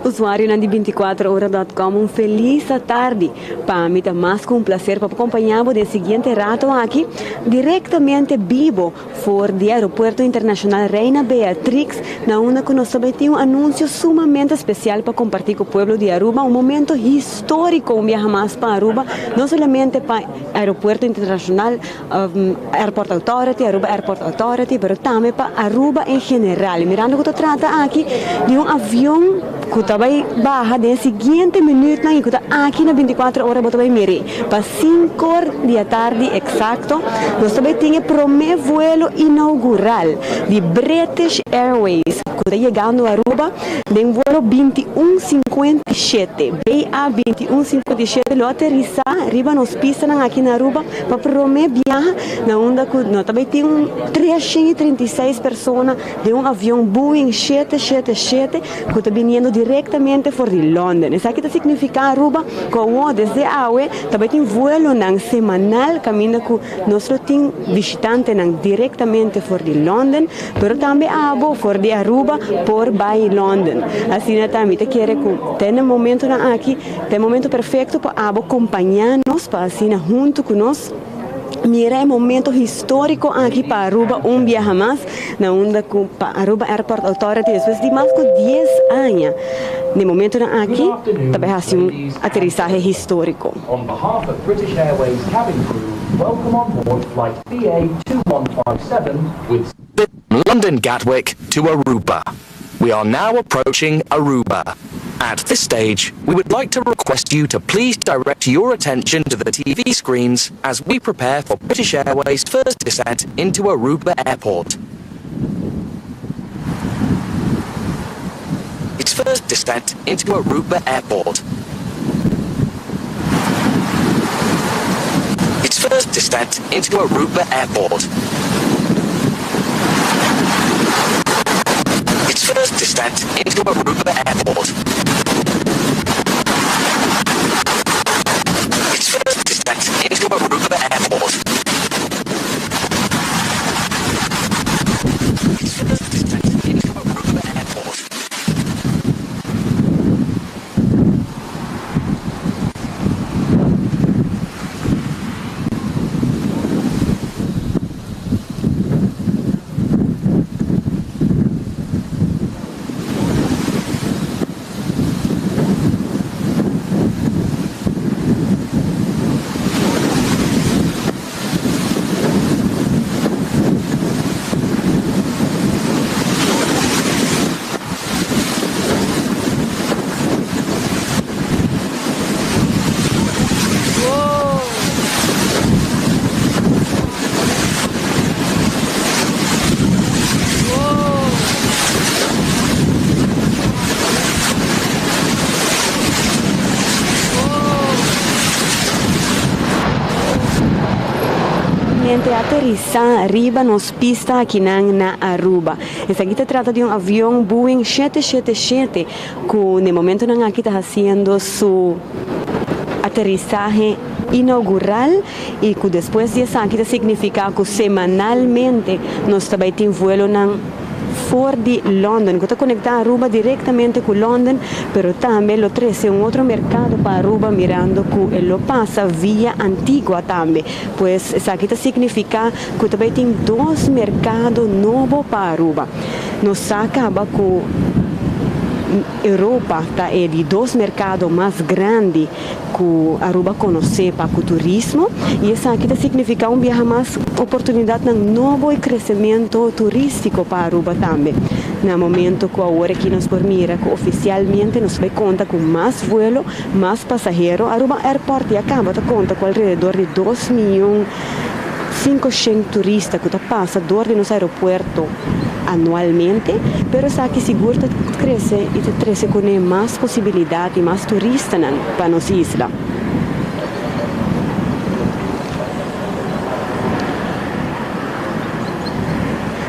Usuarionan di binticuatrohora.com un feliz tardi. Pa mi ta mas cu un placer pa por compaña bo den siguiente rato aki directamente bibo for di Aeropuerto Internacional Reina Beatrix na unda cu nos ta bay tin un anuncio sumamente especial pa comparti cu pueblo di Aruba, un momento historico un biaha mas pa Aruba, no solamente pa Aeropuerto Internacional Airport Authority, Aruba Airport Authority, pero tambe pa Aruba en general. Mirando cu ta trata aki di un avion cu ta bay baha den e siguiente minuutnan y cu ta aki na binticuatro ora bo ta bay miri. Pa cincor di atardi exacto nos ta bay tin e prome vuelo inaugural di British Airways cu ta yegando Aruba den vuelo 2157. BA 2157 lo aterisa riba nos pistanan aki na Aruba pa prome biaha na unda cu no ta bay tin un 336 persona den un avion Boeing shete shete shete cu ta biniendo directamente for di London. Esaki ta significa Aruba cu awor desde awe ta bay tin vuelonan semanal caminda cu nos lo tin bishitantenan directamente for di London pero tambe abo for di Aruba por bay London. Asina ta mi ta kere cu te na momentonan aki ta e momento perfecto pa abo compaña nos pa asina hunto cu nos mira e momento historico aki pa Aruba un biaha mas na unda cu pa Aruba Airport Authority despues di mas cu dies aña na e momentonan aki ta bay haci un aterisahe historico. On behalf of British Airways cabin crew, welcome on board flight BA 2157 with. London Gatwick to Aruba. We are now approaching Aruba. At this stage, we would like to request you to please direct your attention to the TV screens as we prepare for British Airways' first descent into Aruba Airport. Its first descent into Aruba Airport. Its first descent into Aruba Airport. Its first descent into Aruba Airport. Its first descent into Aruba Airport. Its first descent into Aruba Airport. Oficialmente aterisa riba nos pista akinan na Aruba. Esaki ta trata di un avion Boeing shete shete shete cu n'e momentonan aki ta haciendo su aterisahe inaugural y cu despues di esaki ta significa cu semanalmente nos ta bay tin vuelonan for di London cu ta conecta Aruba directamente cu London, pero tambe lo trece un otro mercado pa Aruba mirando cu e lo pasa via Antigua tambe. Pues esaki ta significa cu ta bay tin dos mercado nobo pa Aruba. Nos sa caba cu Europa ta e di dos mercado mas grandi cu Aruba conoce pa cu turismo y esaki ta significa un biaha mas oportunidadnan nobo y crecemento turistico pa Aruba tambe. Na momento cu awor aki nos por mira cu oficialmente nos bay conta cu mas vuelo, mas pasahero, Aruba Airport ya caba ta conta cu alrededor di dos miyon 500 turista cu ta pasa door di nos aeropuerto anualmente, pero esaki sigur ta crece y ta trece cune mas posibilidad y mas turistanan pa nos isla.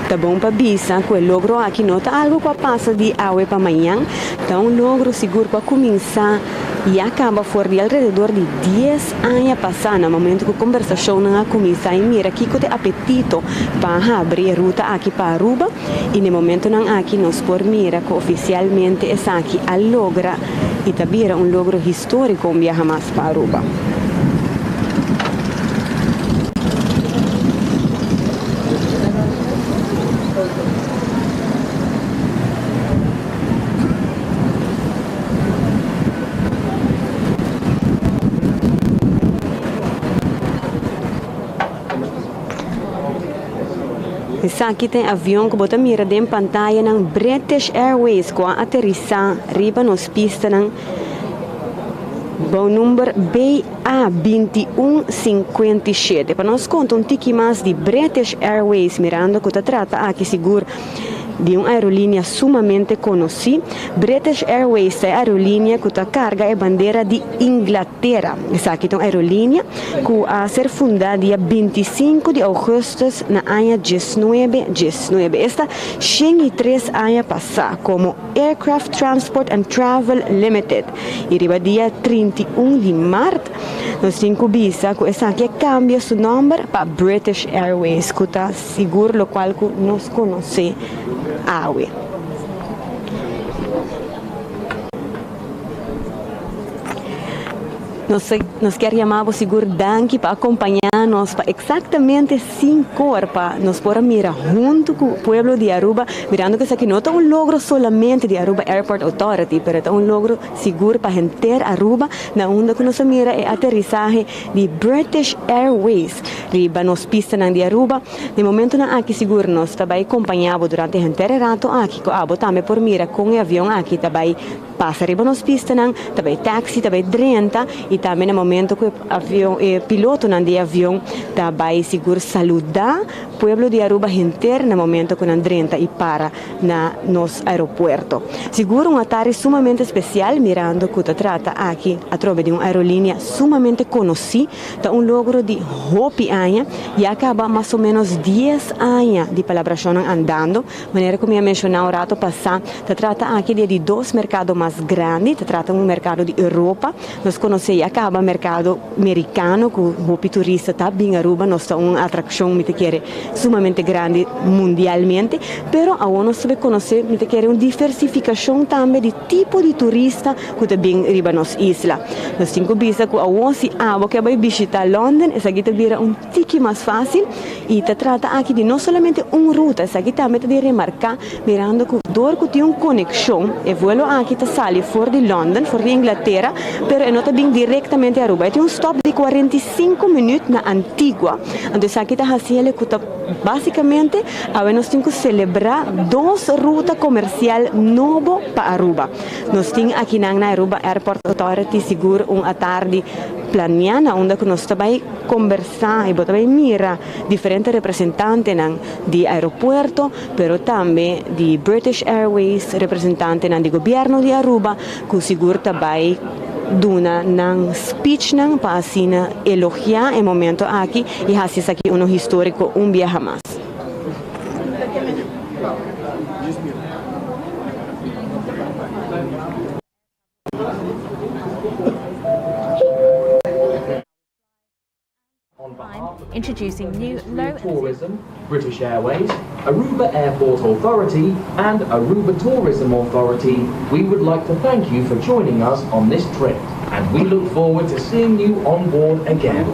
Ta bon pa bisa cu e logro aki no ta algo cu a pasa di awe pa mañan, ta un logro sigur cu a cuminsa Ya caba for di alrededor di dies aña pasa na momento cu conversacionnan a cuminsa y mira kico t'e apetito pa habri e ruta aki pa Aruba y n'e momentonan aki nos por mira cu oficialmente esaki a logra y ta bira un logro historico un biaha mas pa Aruba. Esaki ta e avion ku bo ta mira den pantayanan British Airways ku a aterisa riba nos pistanan bou number BA 2157. Pa nos konta un tiki mas di British Airways mirando ku ta trata aki sigur di un aerolínea sumamente konosí, British Airways ta e aerolínea ku ta karga e bandera di Inglatera. Esaki ta un aerolínea ku a ser fundá dia 25 di ougùstùs na aña diesnuebe diesnuebe, esta 103 aña pasá, komo Aircraft Transport and Travel Limited i riba dia 31 di mart nos tin ku bisa ku esaki a kambia su nòmber pa British Airways ku ta Sigur locual cu nos conoce awe. Nos nos kier yama bo sigur danki pa acompaña nos pa exactamente cincor pa nos por a mira hunto cu pueblo di Aruba mirando cu esaki no ta un logro solamente di Aruba Airport Authority pero ta un logro sigur pa henter Aruba na unda cu nos a mira e aterizahe di British Airways Riba nos pistanan di Aruba, den momentonan aki sigur nos ta bai kompañá bo durante henter e rato aki ku abo tambe por mira kon e avion aki ta bai pasa riba nos pistanan, ta bai taxi, ta bai drenta i tambe na momento ku e avion e pilotonan di e avion ta bai sigur saludá pueblo di Aruba henter na momento ku nan drenta i para na nos aeropuerto. Sigur un atari sumamente spesial mirando ku ta trata aki atrobe di un aerolínea sumamente konosí. Ta un logro di hopi aña, ya caba mas o menos dies aña di palabracionnan andando. Manera cu mi a menciona un rato pasa, ta trata aki di e di dos mercado mas grandi, ta trata un mercado di Europa. Nos conoce ya caba mercado Mericano cu hopi turista ta bin Aruba, nos ta un atraccion mi ta kere sumamente grandi mundialmente, pero awor nos ta bay conoce mi ta kere un diversificacion tambe di tipo di turista cu ta bin riba nos isla. Nos tin cu bisa cu awor si abo ke bai bishita London esaki ta bira un tiki mas facil y ta trata aki di no solamente un ruta, esaki tambe ta di remarca mirando cu dor cu tin un conexion e vuelo aki ta sali for di London, for di Inglatera, pero e no ta bin directamente Aruba. E tin un stop di 45 minuut na Antigua, anto esaki ta haci hende cu ta Básicamente, awe nos tin cu celebra dos ruta comercial nobo pa Aruba. Nos tin akinan na Aruba Airport Authority sigur un atardi planea na unda cu nos ta bay combersa y bo ta bay mira diferente representantenan di aeropuerto, pero tambe di British Airways, representantenan di gobierno di Aruba cu sigur ta bay. duna nan speechnan pa asina elogia e momento aki y haci esaki uno historico un biaha mas. Introducing new low Tourism, British Airways, Aruba Airport Authority, and Aruba Tourism Authority, we would like to thank you for joining us on this trip, and we look forward to seeing you on board again.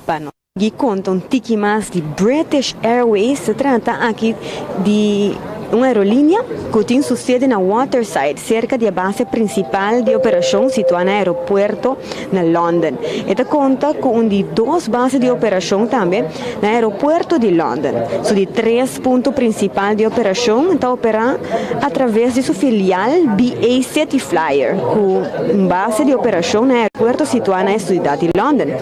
Pa nos sigui konta un tiki mas di British Airways, ta trata aki di un aerolínea ku tin su sede na Waterside, serka di e base prinsipal di operashon situá na aeropuerto na London. E ta konta ku un di dos base di operashon tambe na aeropuerto di London. Su di tres punto prinsipal di operashon ta operá atraves di su filial BA City Flyer, ku un base di operashon na aeropuerto situá na e siudat di London.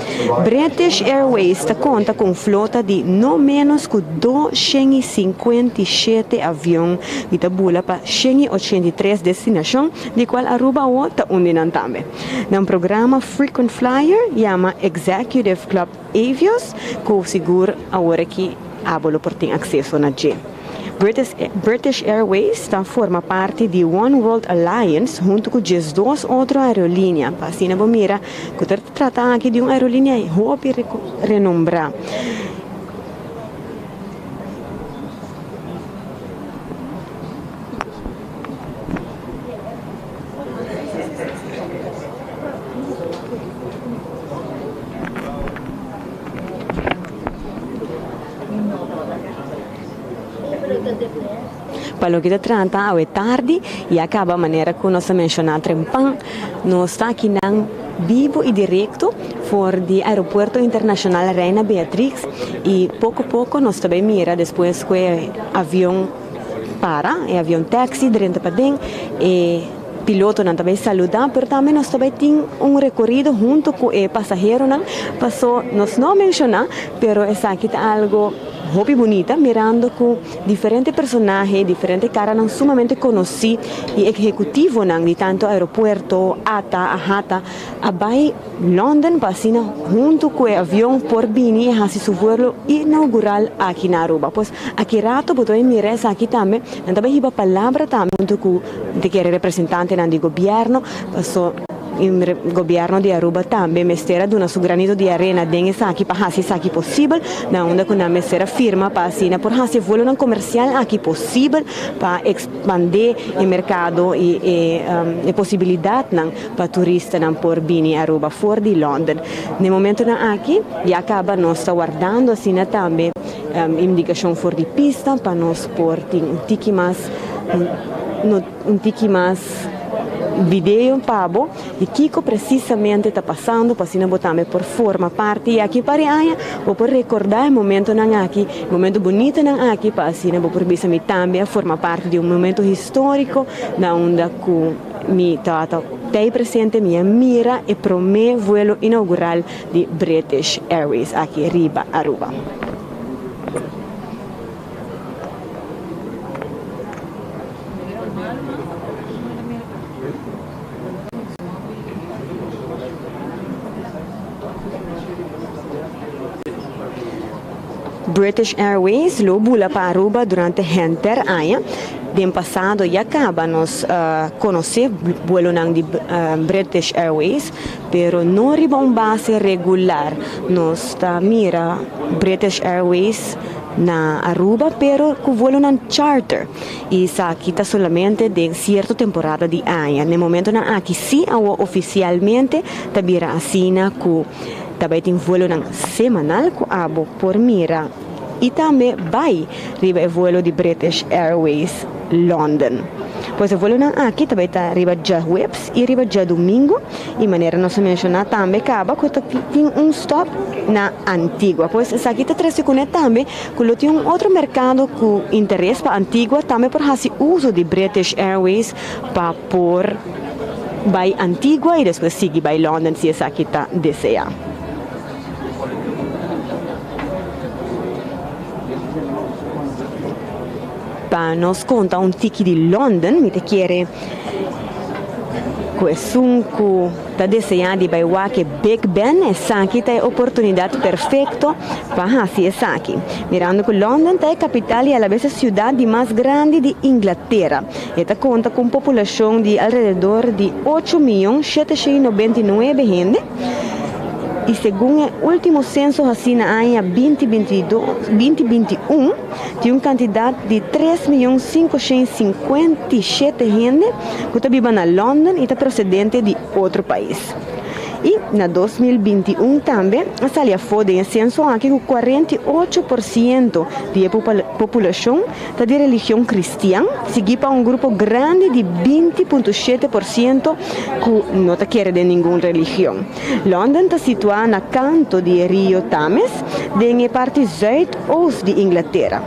British Airways ta konta ku un flota di no ménos ku 257 avion di ta bula pa 183 destinashon, di kual Aruba awo ta un di nan tambe. Nan programa Frequent Flyer yama Executive Club Avios, ku sigur aworakí abo lo por tin akseso na dje. British Airways ta forma parti di One World Alliance huntu ku 12 otro aerolínea, pa asina bo mira ku ta trata aki di un aerolínea hopi renombrá. Pa loke ta trata awe tardi y a caba manera cu nos a menciona trempan, nos ta akinan bibo y directo for di Aeropuerto Internacional Reina Beatrix y poco poco nos ta bay mira despues cu e avion para, e avion taxi drenta paden, e pilotonan ta bay saluda, pero tambe nos ta bay tin un recorido hunto cu e pasaheronan, paso nos no a menciona, pero esaki ta algo hopi bunita, mirando cu diferente personahe, diferente caranan sumamente conoci y ehecutivonan di tanto aeropuerto, ata, ahata, a bay London pa asina hunto cu e avion por bini y haci su vuelo inaugural aki na Aruba. Pues aki rato bo ta bay mira esaki tambe, nan ta bay hiba palabra tambe hunto cu te kere representantenan di gobierno, paso gobierno di Aruba tambe mester a duna su granito di arena den esaki pa haci esaki posibel, na unda cu nan mester a firma pa asina por haci e vuelonan comercial aki posibel pa expande e mercado y e posibilidadnan pa turistanan por bini Aruba for di London. Na e momentonan aki ya caba nos ta wardando asina tambe indicacion for di pista pa nos por tin un tiki mas un tiki mas video pa bo di kico precisamente ta pasando pa asina bo tambe por forma parti y aki un par di aña bo por recorda e momentonan aki, e momento bunitonan aki pa asina bo por bisa mi tambe a forma parti di un momento historico na unda cu Mi tata t'ei presente, mi a mira e promé vuelo inaugural di British Airways aki riba Aruba. British Airways lo bula pa Aruba durante henter aña. Den pasado ya caba nos conoce buelonan di British Airways, pero no riba un base regular. Nos ta mira British Airways na Aruba, pero cu vuelonan charter. Y esaki ta solamente den cierto temporada di aña. Na e momentonan aki si awo oficialmente ta bira asina cu ta bay tin vuelonan semanal cu abo por mira y tambe bay riba e vuelo di British Airways London. Pues e vuelonan aki ta bay ta riba djahuebs y riba djadumingo y manera nos a menciona tambe caba cu ta tin un stop na Antigua. Pues esaki ta trece cune tambe cu lo tin un otro mercado cu interes pa Antigua tambe por haci uso di British Airways pa por bay Antigua y despues sigui bay London si esaki ta desea. Pa nos konta un tiki di London, mi ta kere ku esun ku ta deseá di bai wak e Big Ben, esaki ta e oportunidat perfekto pa hasi esaki. Mirando ku London ta e kapital i alabes e siudat di mas grandi di Inglatera, e ta konta ku un populashon di alrededor di ocho miyon 799 hende. I segun e último senso hasí na aña 2022, 2021, tin un kantidat di 3.557 hende ku ta biba na London i ta prosedente di otro pais. I na 2021 tambe a sali afó den e senso aki ku 48% di e populashon ta di religion kristian, sigui pa un grupo grandi di 20.7% ku no ta kere den ningun religion. London ta situá na kanto di e rio Thames, den e parti zuidoost di Inglatera.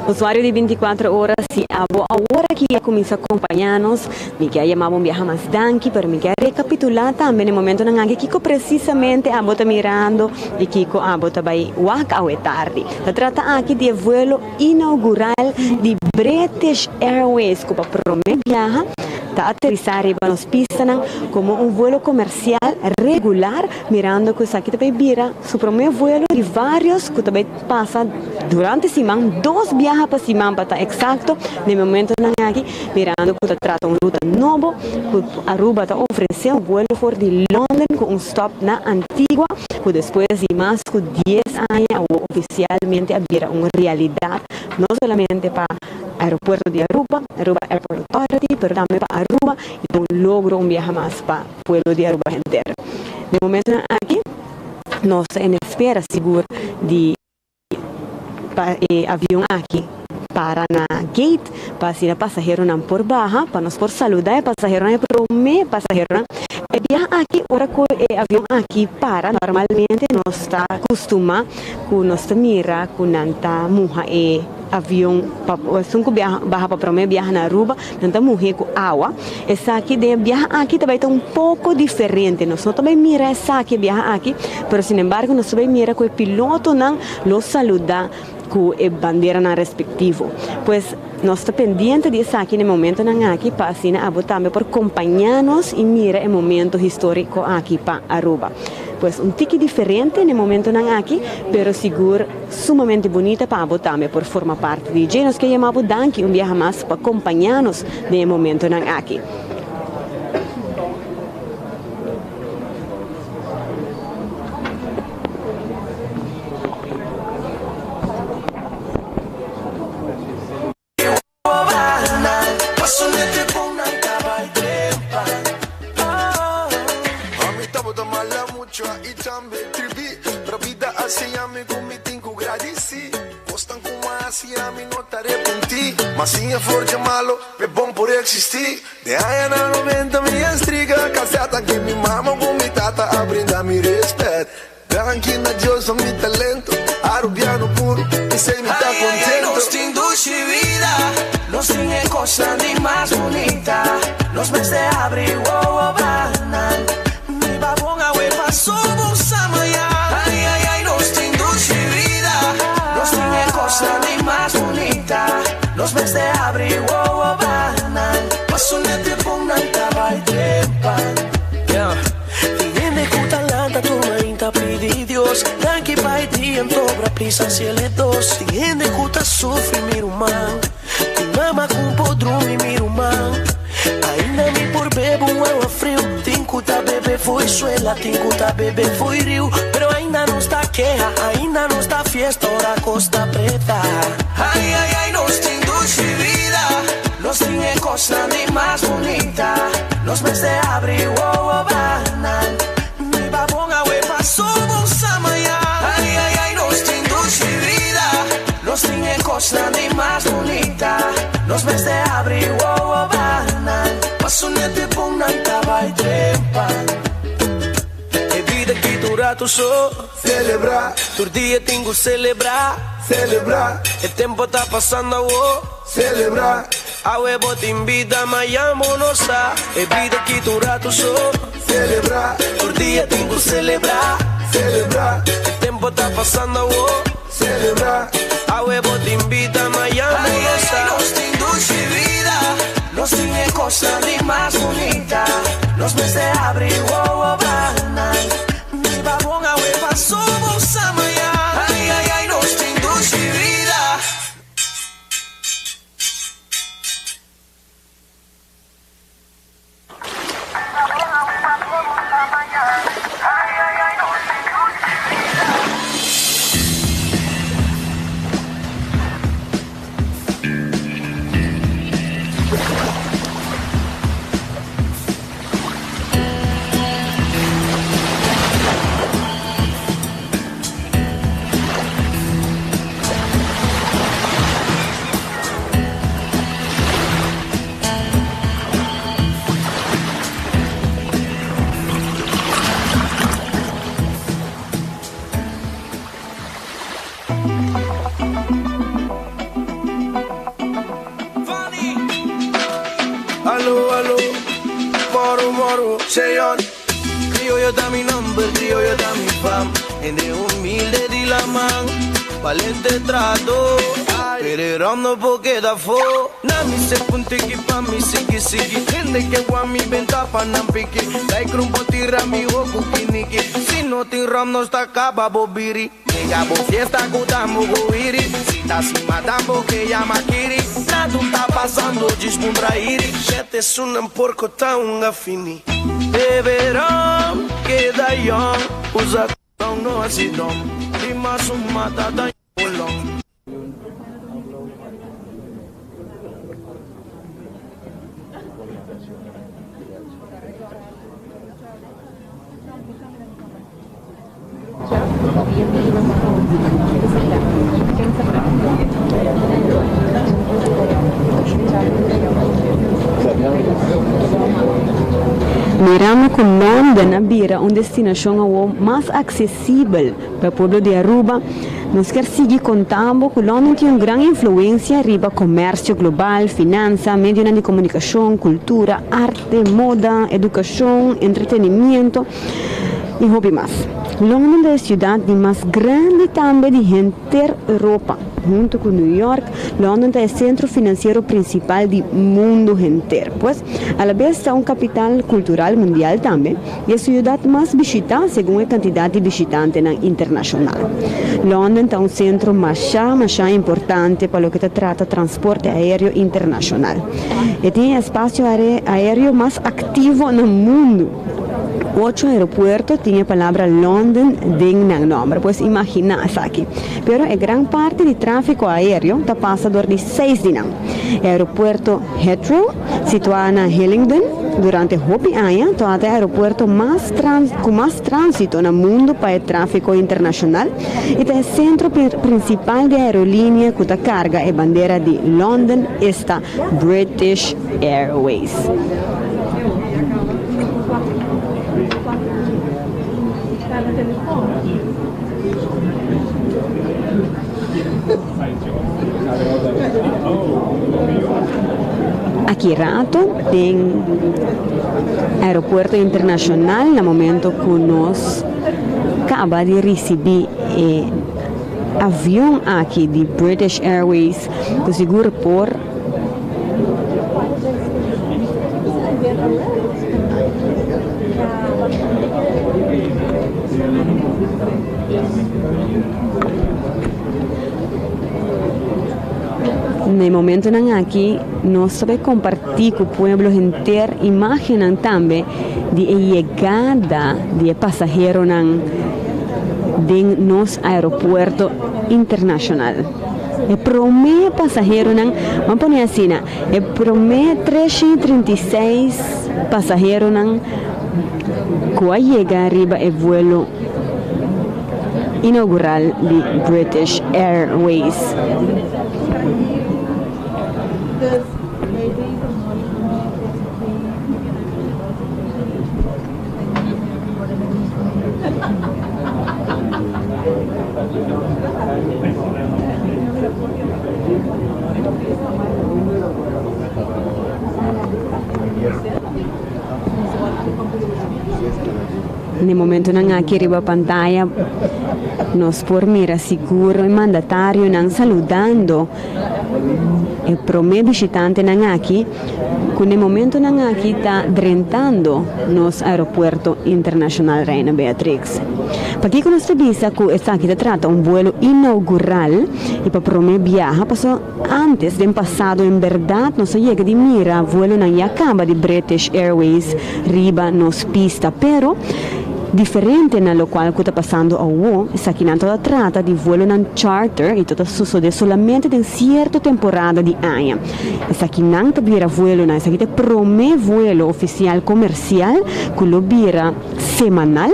Usuario di 24 ora, si abo awor aki a cuminsa acompaña nos, mi kier yama bo un biaha mas danki, pero mi kier recapitula tambe na e momentonan aki kico precisamente abo ta mirando y kico abo ta bay wak awe tardi. Ta trata aki di e vuelo inaugural di British Airways cu pa prome biaha ta aterisa riba nos pistanan como un vuelo comercial regular, mirando cu esaki ta bay bira su prome vuelo di varios cu ta bay pasa durante siman, dos biaha pa siman pa ta exacto na e momentonan aki, mirando cu ta trata un ruta nobo cu Aruba ta ofrece un vuelo for di London cu un stop na Antigua cu despues di mas cu dies aña awo oficialmente a bira un realidad no solamente pa aeropuerto di Aruba, Aruba Airport Authority, pero tambe pa Aruba y ta un logro un biaha mas pa pueblo di Aruba henter. Na e momentonan aki nos ta en espera sigur di pa e avion aki para na gate pa asina pasaheronan por baha pa nos por saluda e pasaheronan e prome pasaheronan. E biaha aki ora ku e avion aki para normalmente nos ta kustuma ku nos ta mira ku nan ta muha e avion pa esun ku biaha baha pa prome biaha na Aruba nan ta muh'é ku awa. Esaki den e biaha aki ta bai ta un poko diferente nos no ta bai mira esaki e biaha aki pero sinembargo nos ta bai mira ku e pilotonan lo saluda ku e banderanan respektivo. Pues nos ta pendiente di esaki na e momentonan aki pa asina abo tambe por kompañá nos i mira e momento históriko aki pa Aruba. Pues un tiki diferente na e momentonan aki, pero sigur sumamente bunita pa abo tambe por forma parti di dje. Nos ke yama bo danki un biaha mas pa kompañá nos den e momentonan aki. cosnan di mas bunita. Nos mester habri wowo banal. Biba bon awe paso bo sa mañan. Ay ay ay nos tin dushi bida. Nos tin e cosnan di mas bunita. Nos mester habri wowo banal. Paso net e bon nan ta bai trempan. Yeah. Tin hende ku ta lanta tur mainta pidi Dios danki pa e dia entobra prisa ciel e dos. Tin hende ku ta sufri mi ruman. Tin mama ku por drumi mi ruman. Ainda mi por bebe un awa friu. Tin ku ta bebe fo'i suela, tin ku ta bebe fo'i riu. Pero ainda nos ta keha, ainda nos ta fiesta ora kos ta preta. Ai ai ai nos tin dushi bida. Nos tin e kosnan di mas bunita. Nos mester habri wowo banal. Biba bon awe paso bo sa mañan. Ai ai ai nos tin dushi bida. Nos tin e kosnan di mas bunita. Nos mester habri wowo banal. Paso net e bon nan ta bai trempan. E bida aki ta un ratu so. Celebra. Tur dia tin ku celebra. Celebra. E tempo ta pasando awo. Celebra. Awe bo tin bida, mañan bo no sa. E bida aki ta un ratu so. Celebra. Tur dia tin ku celebra. Celebra. E tempo ta pasando awo. Celebra. Awe bo tin bida, mañan bo no sa. Nos tin dushi bida. Nos tin e kosnan di mas bunita. Nos mester habri wowo banal. Biba bon awe paso bo sa mañan. Ai ai ai nos tin dushi bida. Aló, aló, moro, moro, señor. Crioyo ta mi nomber, crioyo ta mi fam. Hende humilde di laman, balente trato. Pero rom no por keda afo. Na mi se puntiki pa mi sigui sigui. Hende ke wak mi benta pa nan piki. Like rum por tira mi hoku kiniki. Si no tin rom nos ta kaba bo biri. Yega bo fiesta ku tambo ku wiri. Si ta sima tambo ke yama kiri. Nada ta pasando djis puntra iri. Shete sunan porko ta hunga fini. Bebe rom keda yòn. Usa kondon no hasi dòm. Di mas un mata ta bolon. Mirando cu London a bira un destinacion awo mas accesibel pa e pueblo di Aruba, nos kier sigui conta bo cu London tin un gran influencia riba comercio global, finansa, medionan di comunicacion, cultura, arte, moda, educacion, entretenimiento y hopi mas. London ta e ciudad di mas grandi tambe di henter Europa. Hunto cu New York, London ta e centro financiero principal di mundo henter. Pues, alabes ta un capital cultural mundial tambe y e ciudad mas bishita segun e cantidad di bishitantenan internacional. London ta un centro masha masha importante pa loke ta trata transporte aereo internacional. E tin e espacio aereo mas activo na mundo. Ocho aeropuerto tin e palabra London den nan nomber, pues imagina esaki. Pero e gran parti di trafico aereo ta pasa dor di seis di nan. E aeropuerto Heathrow, situá na Hillingdon, durante hopi aña tabata e aeropuerto mas cu mas transito na mundo pa e trafico internacional y ta e centro principal di aerolinea cu ta carga e bandera di London, esta British Airways. Aki rato den Aeropuerto Internacional na momento cu nos caba di ricibi e avion aki di British Airways cu sigur por Na e momentonan aki nos ta bay comparti cu pueblo henter imagennan tambe di e yegada di e pasaheronan den nos aeropuerto internacional. E prome pasaheronan, ban pone asina, e prome 336 pasaheronan cu a yega riba e vuelo inaugural di British Airways. Na e momentonan aki riba pantaya nos por mira sigur e mandatarionan saludando e prome bishitantenan aki ku na e momentonan aki ta drentando nos Aeropuerto Internacional Reina Beatrix. Pakiko nos ta bisa ku esaki ta trata un buelo inaugural i pa prome biaha? Pasobra Antes, den pasado, en berdad nos a yega di mira vuelonan ya caba di British Airways riba nos pista, pero diferente na locual cu ta pasando awo, esakinan ta trata di vuelonan charter y ta ta sucede solamente den cierto temporada di aña. Esakinan ta bira vuelonan, esaki ta e prome vuelo oficial comercial cu lo bira semanal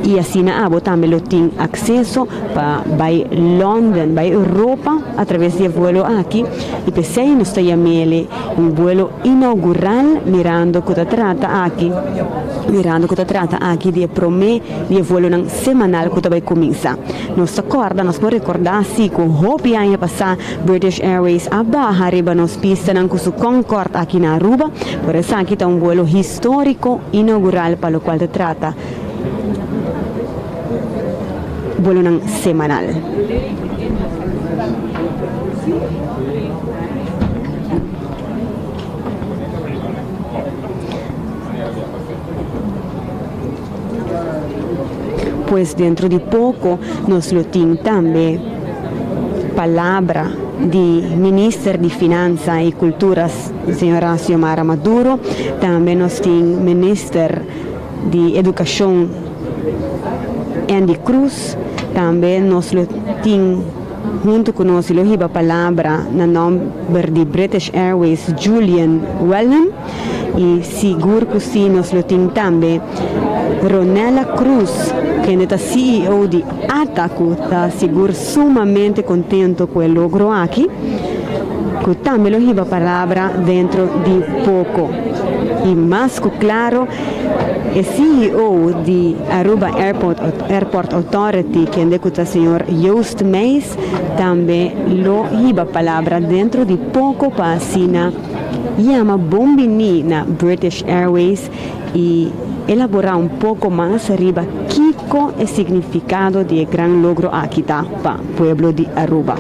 y asina abo tambe lo tin acceso pa bay London, bay Europa a traves di e vuelo aki y p'esey nos ta yam'ele un vuelo inaugural mirando cu ta trata aki mirando cu ta trata aki di e prome di e vuelonan semanal cu ta bay cuminsa. Nos ta corda, nos por recorda si cu hopi aña pasa British Airways a baha riba nos pistanan cu su Concorde aki na Aruba, por esaki ta un vuelo historico inaugural pa locual ta trata vuelonan semanal. Pues dentro di poco nos lo tin tambe palabra di Minister di Finanza y Cultura Señora Xiomara Maduro, tambe nos tin Minister di Educacion Endy Croes, tambe nos lo tin hunto cu nos y lo hiba palabra na nomber di British Airways Julian Wellham. Y sigur cu si nos lo tin tambe Ronella Cruz, kende ta CEO di ata cu ta sigur sumamente contento cu e logro aki, cu tambe lo hiba palabra dentro di poco. Y mas cu claro e CEO di Aruba Airport Airport Authority, kende cu ta señor Joost Meijs, tambe lo hiba palabra dentro di poco pa asina Yama bon bini na British Airways y elabora un poco mas riba kico e significado di e gran logro aki ta pa pueblo di Aruba.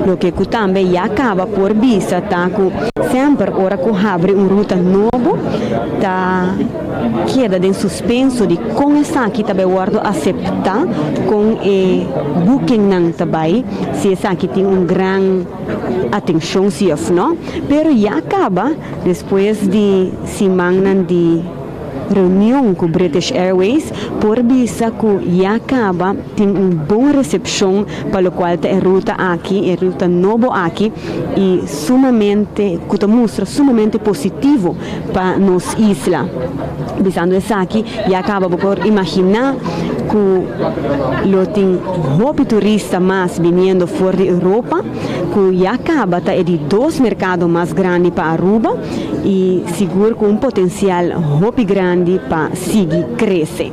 Loke ku tambe ya kaba por bisa ta ku semper ora ku habri un ruta nobo ta keda den suspenso di kon esaki ta bai wòrdu aseptá, kon e bookingnan ta bai, si esaki tin un gran atenshon si òf no. Pero ya kaba despues di simannan di. reunion ku British Airways por bisa ku ya kaba tin un bon resepshon pa lokual ta e ruta aki, e ruta nobo aki i sumamente ku ta mustra sumamente positivo pa nos isla. Bisando esaki ya kaba bo por imaginá ku lo tin hopi turista mas biniendo for di Europa ku ya kaba ta e di dos merkado mas grandi pa Aruba i sigur ku un potensial hopi grandi pa sigui krese.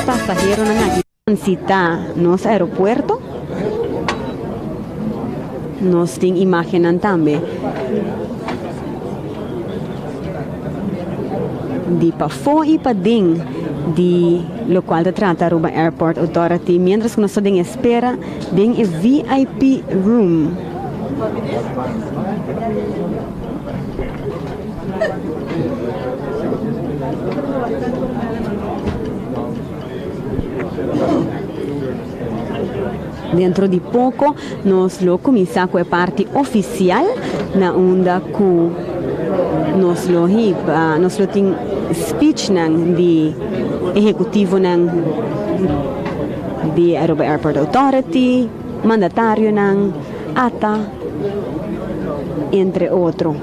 Pasaheronan aki transita nos aeropuerto. Nos tin imagennan tambe di pafó i paden di lokual ta trata Aruba Airport Authority mientras ku nos ta den espera den e VIP room. Dentro di poco nos lo cuminsa cu e parti oficial na unda cu nos lo hiba, nos lo tin speechnan di ehecutivonan di Aruba Airport Authority, mandatarionan, ata, entre otro.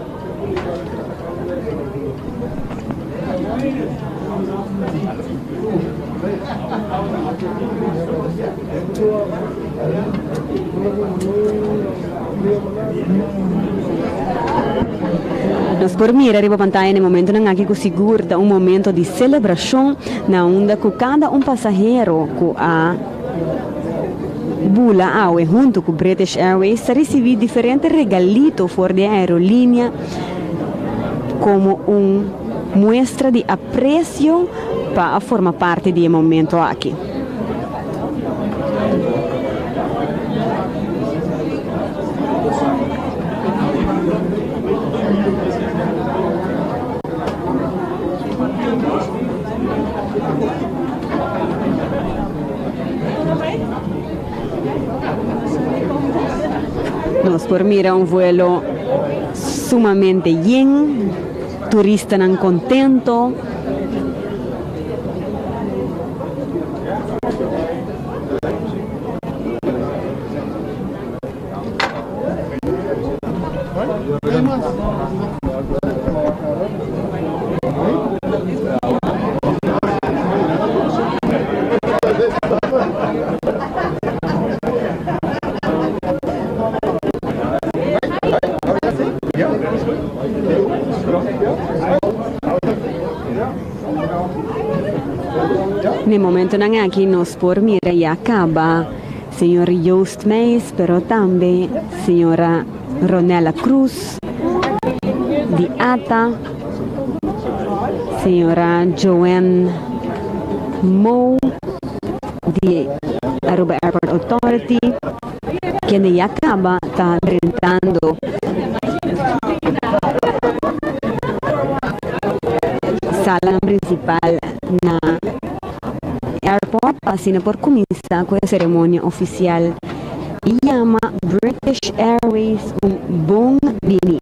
Nos por mira riba pantaya na e momentonan aki ku sigur ta un momento di selebrashon na unda ku kada un pasahero ku a bula awe huntu ku British Airways ta risibí diferente regalito for di e aerolínea komo un muestra di apresio pa a forma parti di e momento aki. Nos por mira un vuelo sumamente yen, turistanan contento. Na e momentonan aki nos por mira ya caba señor Joost Meijs pero tambe señora Ronella Cruz di ata, señora Joanne Moe di Aruba Airport Authority kende ya caba ta drentando sala principal na airport pa asina por cuminsa cu e ceremonia oficial y yama British Airways un bon bini.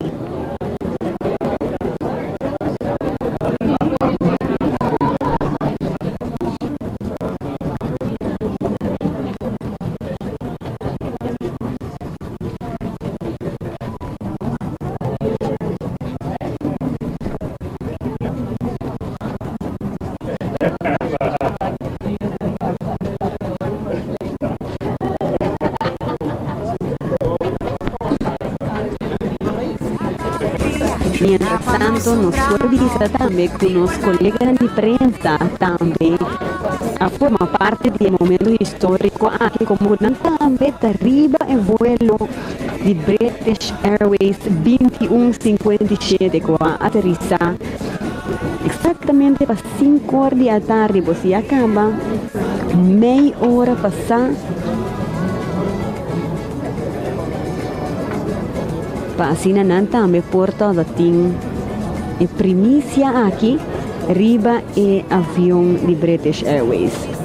Tanto nos por bisa tambe cu nos coleganan di prensa tambe a forma parti di e momento historico aki como nan tambe ta riba e vuelo di British Airways 2157 cu a aterisa exactamente pa Sinkor di atardi bo si a kaba mei ora pasá pa asina nan tambe por tabatin e primisia aki riba e avion di British Airways.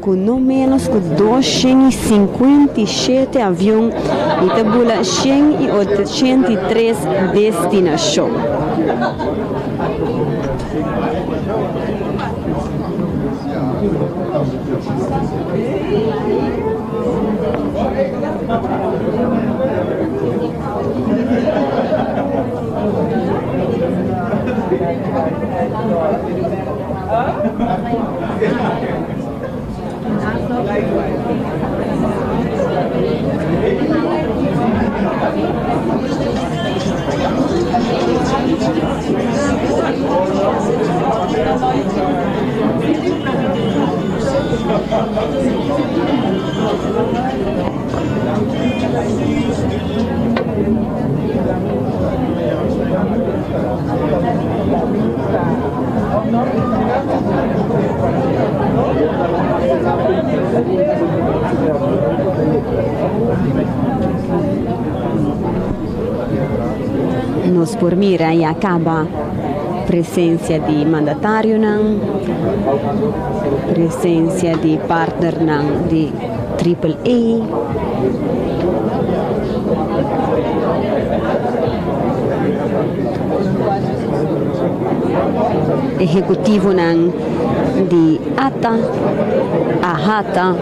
Ku no ménos ku 257 avion i ta bula 183 destinashon. Nos por mira y a caba presencia di mandatarionan, presencia di partnernan di Triple A. Ehecutivonan di ata, AHATA,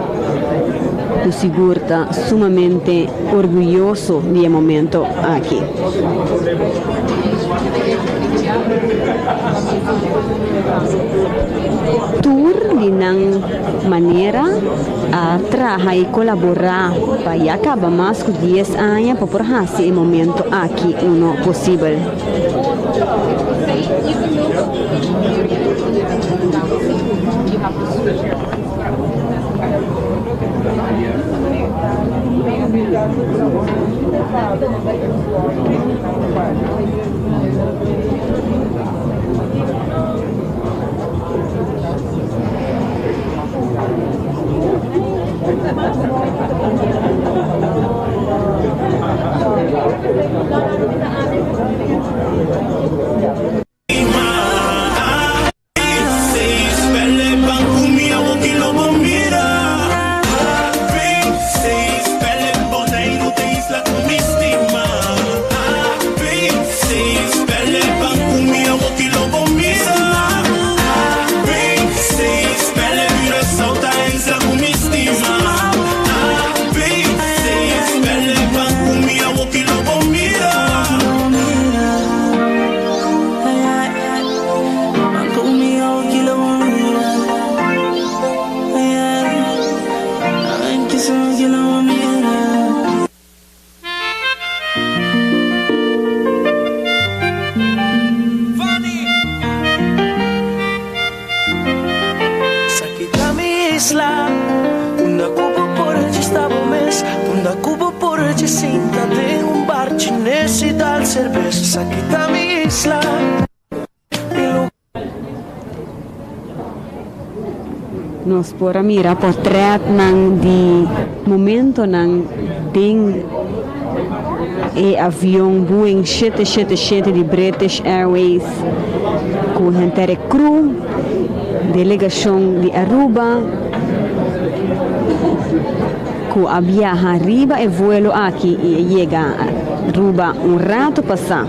cu sigur ta sumamente orguyoso di e momento aki. Tur di nan manera a traha y colabora pa ya caba mas cu dies aña pa por haci e momento aki uno posibel. Unda cu bo por dje sinta den un bar chines y dal cerbes. Esaki ta mi isla, mi lugar. Nos por a mira portretnan di momentonan den e avion Boeing 777 di British Airways cu henter e crew, delegacion di Aruba cu a biaha riba e vuelo aki y a yega Aruba un rato pasa.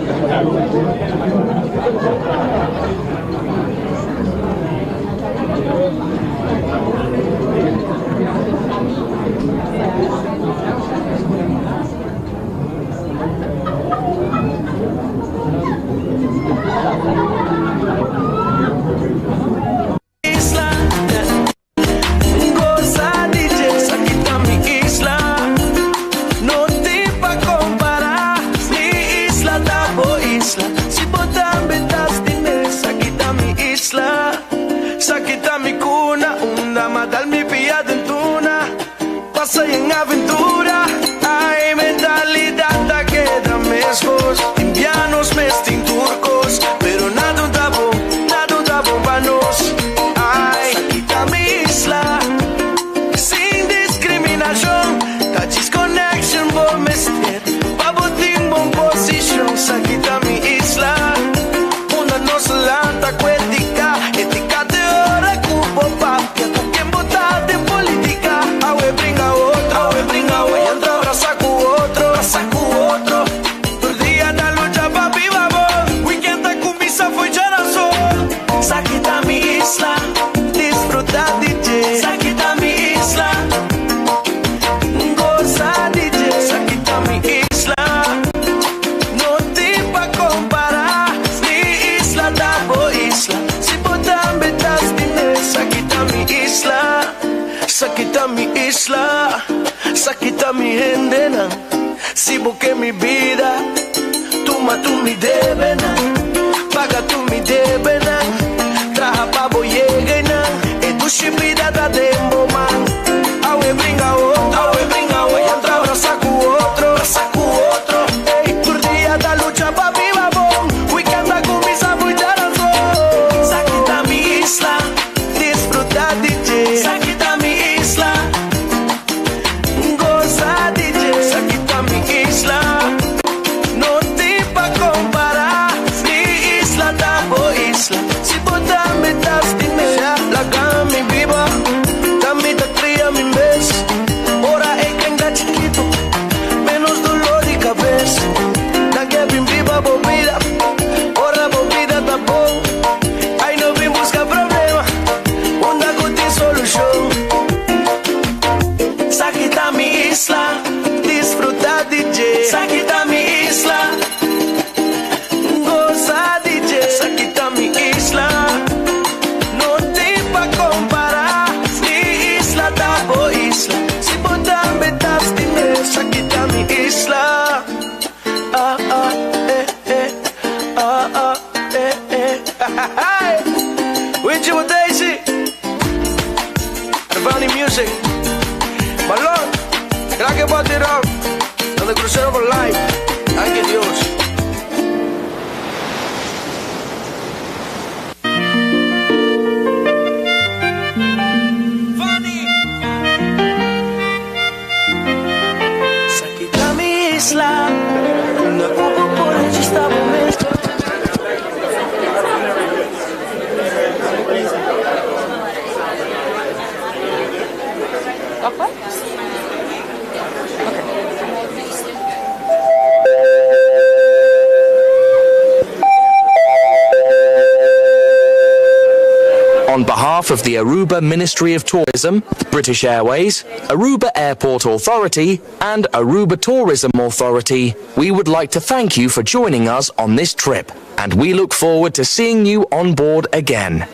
On behalf of the Aruba Ministry of Tourism, British Airways, Aruba Airport Authority, and Aruba Tourism Authority, we would like to thank you for joining us on this trip, and we look forward to seeing you on board again.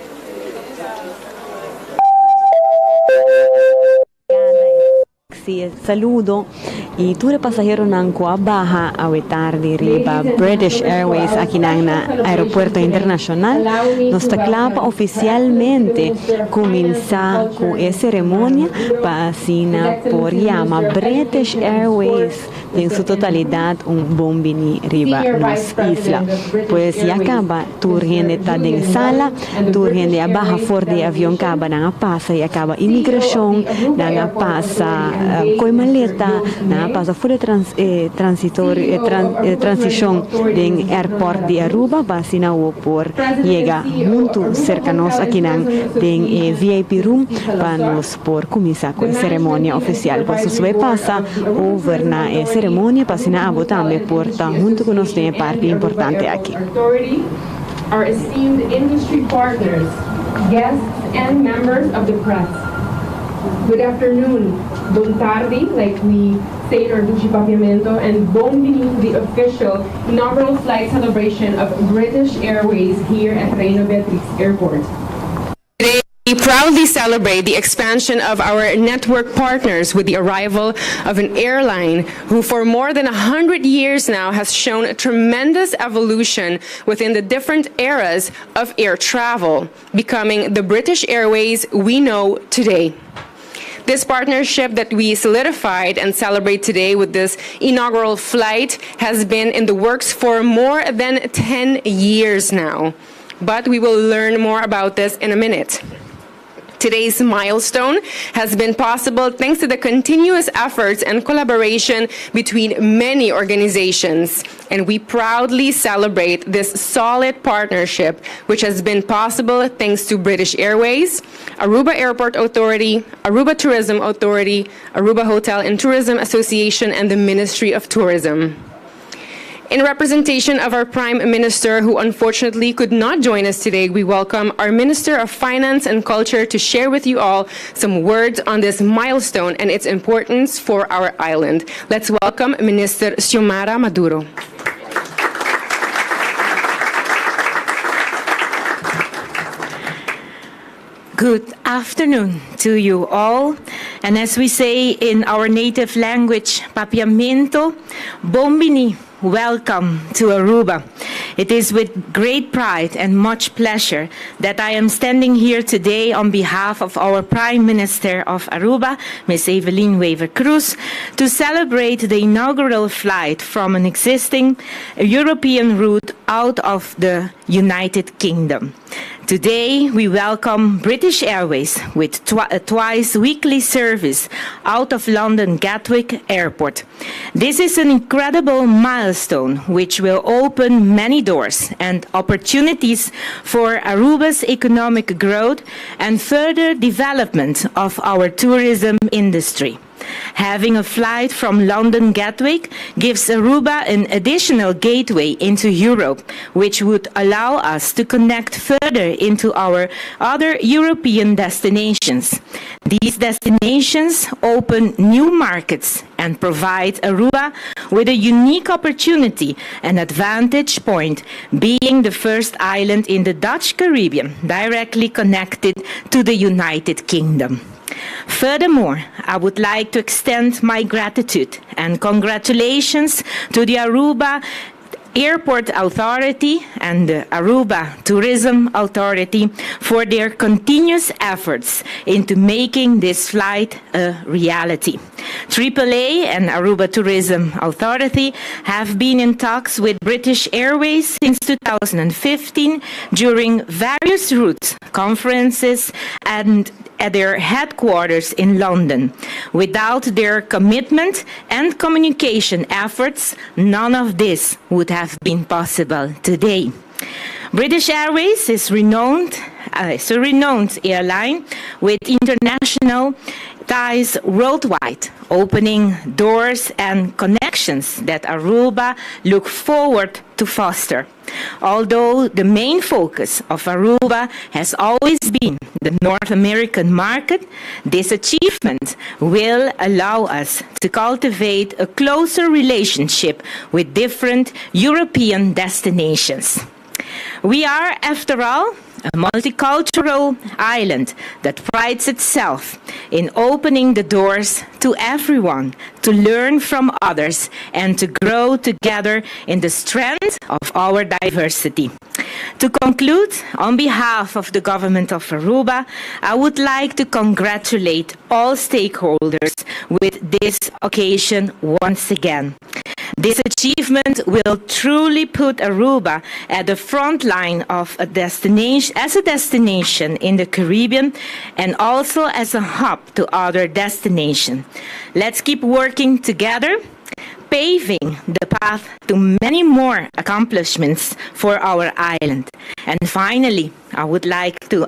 hasi e saludo y tur e pasaheronan cu a baha awe tardi riba British Airways akinan na Aeropuerto Internacional. Nos ta cla pa oficialmente cuminsa cu e ceremonia pa asina por yama British Airways den su totalidad un bon bini riba nos isla. Pues ya caba tur hende ta den sala, tur hende a baha for di e avion caba, nan a pasa y a caba inmigracion, nan a pasa coy maleta, nan a pasa for e e transitorio e transicion den airport di Aruba pa asina awo por yega hunto cerca nos akinan den e VIP room pa nos por cuminsa cu e ceremonia oficial. Pues nos bay pasa over na e ceremonia pa asina abo tambe por ta hunto cu nos den e parti importante aki. Our esteemed industry partners, guests and members of the press. Good afternoon, bon tardi, like we say in our Dushi Papiamento, and bon bini to the official inaugural flight celebration of British Airways here at Reina Beatrix Airport. Today, we proudly celebrate the expansion of our network partners with the arrival of an airline who for more than 100 years now has shown a tremendous evolution within the different eras of air travel, becoming the British Airways we know today. This partnership that we solidified and celebrate today with this inaugural flight has been in the works for more than 10 years now. But we will learn more about this in a minute. Today's milestone has been possible thanks to the continuous efforts and collaboration between many organizations. And we proudly celebrate this solid partnership, which has been possible thanks to British Airways, Aruba Airport Authority, Aruba Tourism Authority, Aruba Hotel and Tourism Association, and the Ministry of Tourism. In representation of our Prime Minister, who unfortunately could not join us today, we welcome our Minister of Finance and Culture to share with you all some words on this milestone and its importance for our island. Let's welcome Minister Xiomara Maduro. Good afternoon to you all. And as we say in our native language, Papiamento, Bon bini, welcome to Aruba. It is with great pride and much pleasure that I am standing here today on behalf of our Prime Minister of Aruba, Ms. Evelyn Wever-Croes, to celebrate the inaugural flight from an existing European route out of the United Kingdom. Today, we welcome British Airways with a twice weekly service out of London Gatwick Airport. This is an incredible milestone which will open many doors and opportunities for Aruba's economic growth and further development of our tourism industry. Having a flight from London Gatwick gives Aruba an additional gateway into Europe, which would allow us to connect further into our other European destinations. These destinations open new markets and provide Aruba with a unique opportunity and advantage point, being the first island in the Dutch Caribbean directly connected to the United Kingdom. Furthermore, I would like to extend my gratitude and congratulations to the Aruba Airport Authority and the Aruba Tourism Authority for their continuous efforts into making this flight a reality. AAA and Aruba Tourism Authority have been in talks with British Airways since 2015 during various routes, conferences, and at their headquarters in London. Without their commitment and communication efforts, none of this would have been possible today. British Airways is renowned, is a renowned airline with international ties worldwide, opening doors and connections that Aruba look forward to foster. Although the main focus of Aruba has always been the North American market, this achievement will allow us to cultivate a closer relationship with different European destinations. We are, after all, a multicultural island that prides itself in opening the doors to everyone, to learn from others, and to grow together in the strength of our diversity. To conclude, on behalf of the government of Aruba, I would like to congratulate all stakeholders with this occasion once again. This achievement will truly put Aruba at the front line of a destination as a destination in the Caribbean and also as a hub to other destinations. Let's keep working together, paving the path to many more accomplishments for our island. And finally, I would like to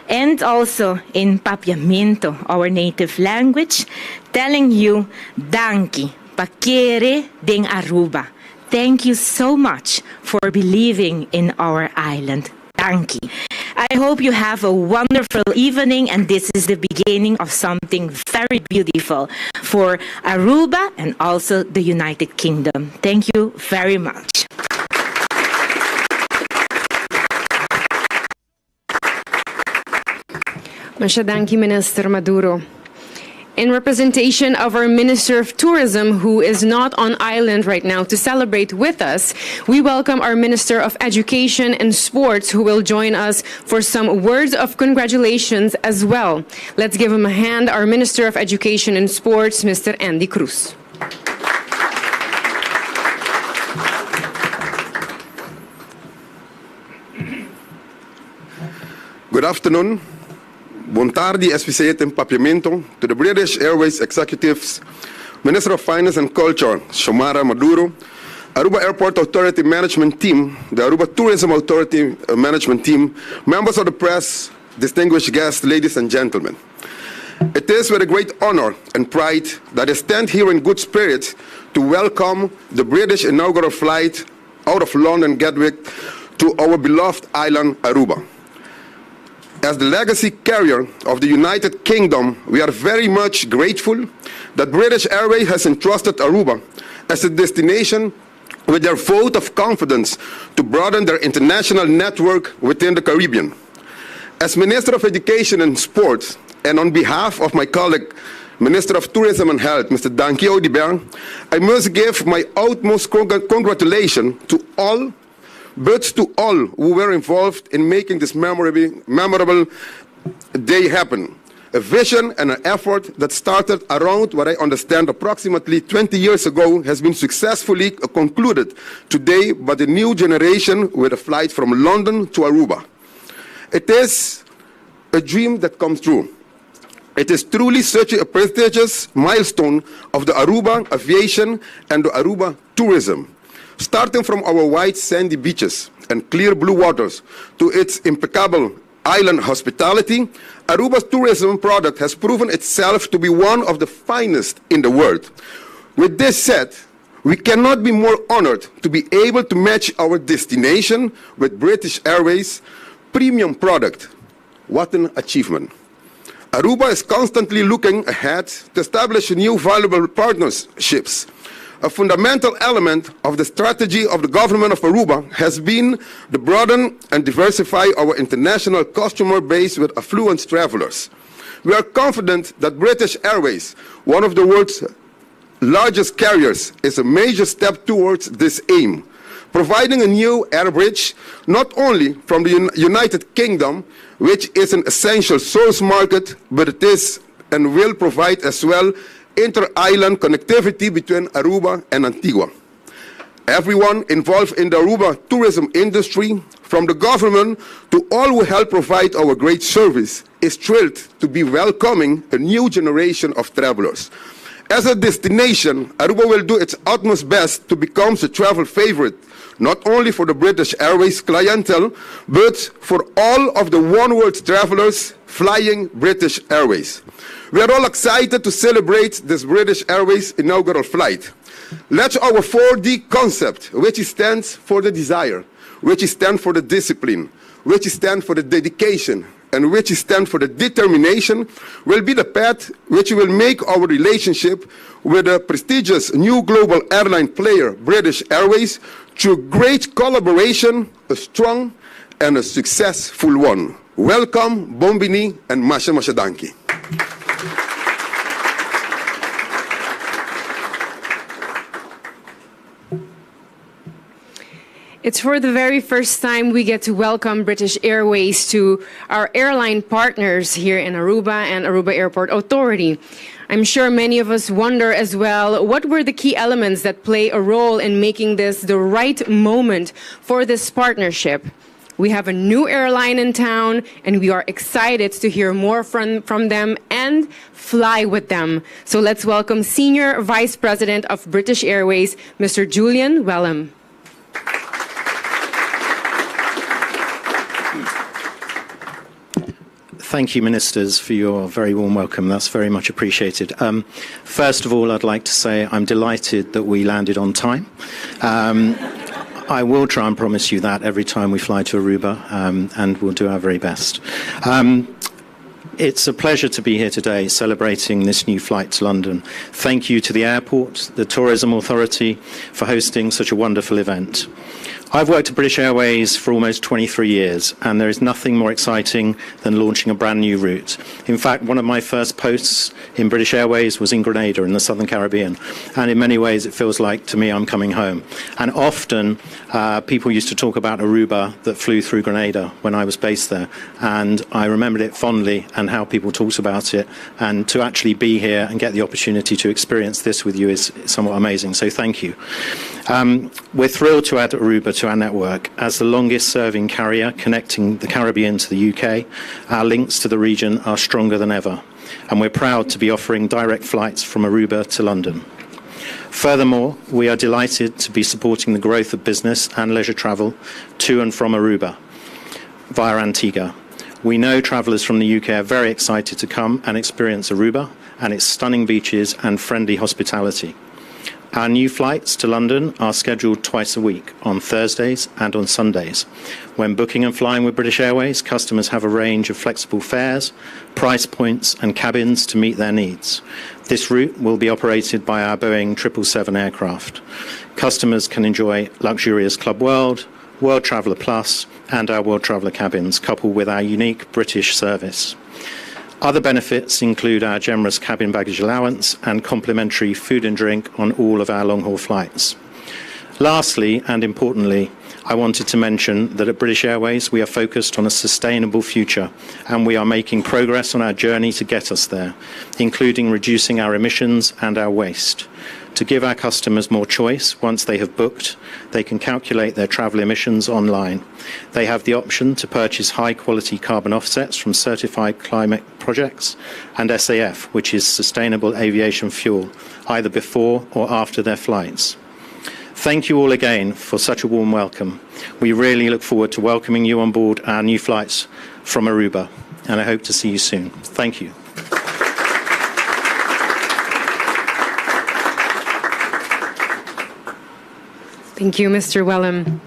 end also in Papiamento, our native language, telling you Danki, pa kere den Aruba. Thank you so much for believing in our island. Danki. I hope you have a wonderful evening, and this is the beginning of something very beautiful for Aruba and also the United Kingdom. Thank you very much. Masha danki, Minister Maduro. In representation of our Minister of Tourism, who is not on island right now to celebrate with us, we welcome our Minister of Education and Sports, who will join us for some words of congratulations as well. Let's give him a hand, our Minister of Education and Sports, Mr. Endy Croes. Good afternoon. Bon tardi, SPC in Papiamento, to the British Airways executives, Minister of Finance and Culture, Xiomara Maduro, Aruba Airport Authority Management Team, the Aruba Tourism Authority Management Team, members of the press, distinguished guests, ladies and gentlemen. It is with a great honor and pride that I stand here in good spirits to welcome the British inaugural flight out of London Gatwick to our beloved island, Aruba. As the legacy carrier of the United Kingdom, we are very much grateful that British Airways has entrusted Aruba as a destination with their vote of confidence to broaden their international network within the Caribbean. As Minister of Education and Sports, and on behalf of my colleague, Minister of Tourism and Health, Mr. Dangui Oduber, I must give my utmost congratulations to all, but to all who were involved in making this memorable, memorable day happen. A vision and an effort that started around what I understand approximately 20 years ago has been successfully concluded today by the new generation with a flight from London to Aruba. It is a dream that comes true. It is truly such a prestigious milestone of the Aruba aviation and the Aruba tourism. Starting from our white sandy beaches and clear blue waters to its impeccable island hospitality, Aruba's tourism product has proven itself to be one of the finest in the world. With this said, we cannot be more honored to be able to match our destination with British Airways premium product. What an achievement. Aruba is constantly looking ahead to establish new valuable partnerships. A fundamental element of the strategy of the government of Aruba has been to broaden and diversify our international customer base with affluent travelers. We are confident that British Airways, one of the world's largest carriers, is a major step towards this aim, providing a new air bridge not only from the United Kingdom, which is an essential source market, but it is and will provide as well inter-island connectivity between Aruba and Antigua. Everyone involved in the Aruba tourism industry, from the government to all who help provide our great service, is thrilled to be welcoming a new generation of travelers. As a destination, Aruba will do its utmost best to become the travel favorite, not only for the British Airways clientele, but for all of the one world travelers flying British Airways. We are all excited to celebrate this British Airways inaugural flight. Let our 4D concept, which stands for the desire, which stands for the discipline, which stands for the dedication, and which stands for the determination, will be the path which will make our relationship with the prestigious new global airline player, British Airways, through great collaboration, a strong and a successful one. Welcome, bon bini and masha masha danki. It's for the very first time we get to welcome British Airways to our airline partners here in Aruba and Aruba Airport Authority. I'm sure many of us wonder as well what were the key elements that play a role in making this the right moment for this partnership. We have a new airline in town and we are excited to hear more from them and fly with them. So let's welcome Senior Vice President of British Airways, Mr. Julian Wellham. Thank you, ministers, for your very warm welcome. That's very much appreciated. First of all, I'd like to say I'm delighted that we landed on time. I will try and promise you that every time we fly to Aruba, and we'll do our very best. It's a pleasure to be here today celebrating this new flight to London. Thank you to the airport, the Tourism Authority, for hosting such a wonderful event. I've worked at British Airways for almost 23 years, and there is nothing more exciting than launching a brand new route. In fact, one of my first posts in British Airways was in Grenada in the Southern Caribbean, and in many ways it feels like to me I'm coming home. And often people used to talk about Aruba that flew through Grenada when I was based there, and I remembered it fondly and how people talked about it, and to actually be here and get the opportunity to experience this with you is somewhat amazing, so thank you. We're thrilled to add Aruba to our network as the longest serving carrier connecting the Caribbean to the UK. Our links to the region are stronger than ever, and we're proud to be offering direct flights from Aruba to London. Furthermore, we are delighted to be supporting the growth of business and leisure travel to and from Aruba via Antigua. We know travelers from the UK are very excited to come and experience Aruba and its stunning beaches and friendly hospitality. Our new flights to London are scheduled twice a week, on Thursdays and on Sundays. When booking and flying with British Airways, customers have a range of flexible fares, price points and cabins to meet their needs. This route will be operated by our Boeing 777 aircraft. Customers can enjoy luxurious Club World, World Traveller Plus and our World Traveller cabins, coupled with our unique British service. Other benefits include our generous cabin baggage allowance and complimentary food and drink on all of our long-haul flights. Lastly, and importantly, I wanted to mention that at British Airways we are focused on a sustainable future and we are making progress on our journey to get us there, including reducing our emissions and our waste. To give our customers more choice, once they have booked, they can calculate their travel emissions online. They have the option to purchase high-quality carbon offsets from certified climate projects and SAF, which is sustainable aviation fuel, either before or after their flights. Thank you all again for such a warm welcome. We really look forward to welcoming you on board our new flights from Aruba, and I hope to see you soon. Thank you. Thank you, Mr. Wellham.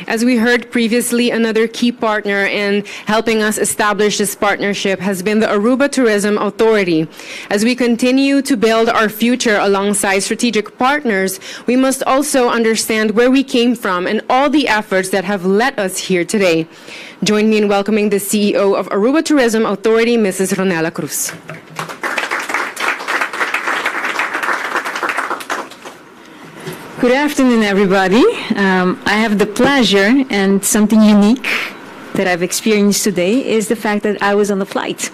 As we heard previously, another key partner in helping us establish this partnership has been the Aruba Tourism Authority. As we continue to build our future alongside strategic partners, we must also understand where we came from and all the efforts that have led us here today. Join me in welcoming the CEO of Aruba Tourism Authority, Mrs. Ronella Cruz. Good afternoon, everybody. I have the pleasure and something unique that I've experienced today is the fact that I was on the flight.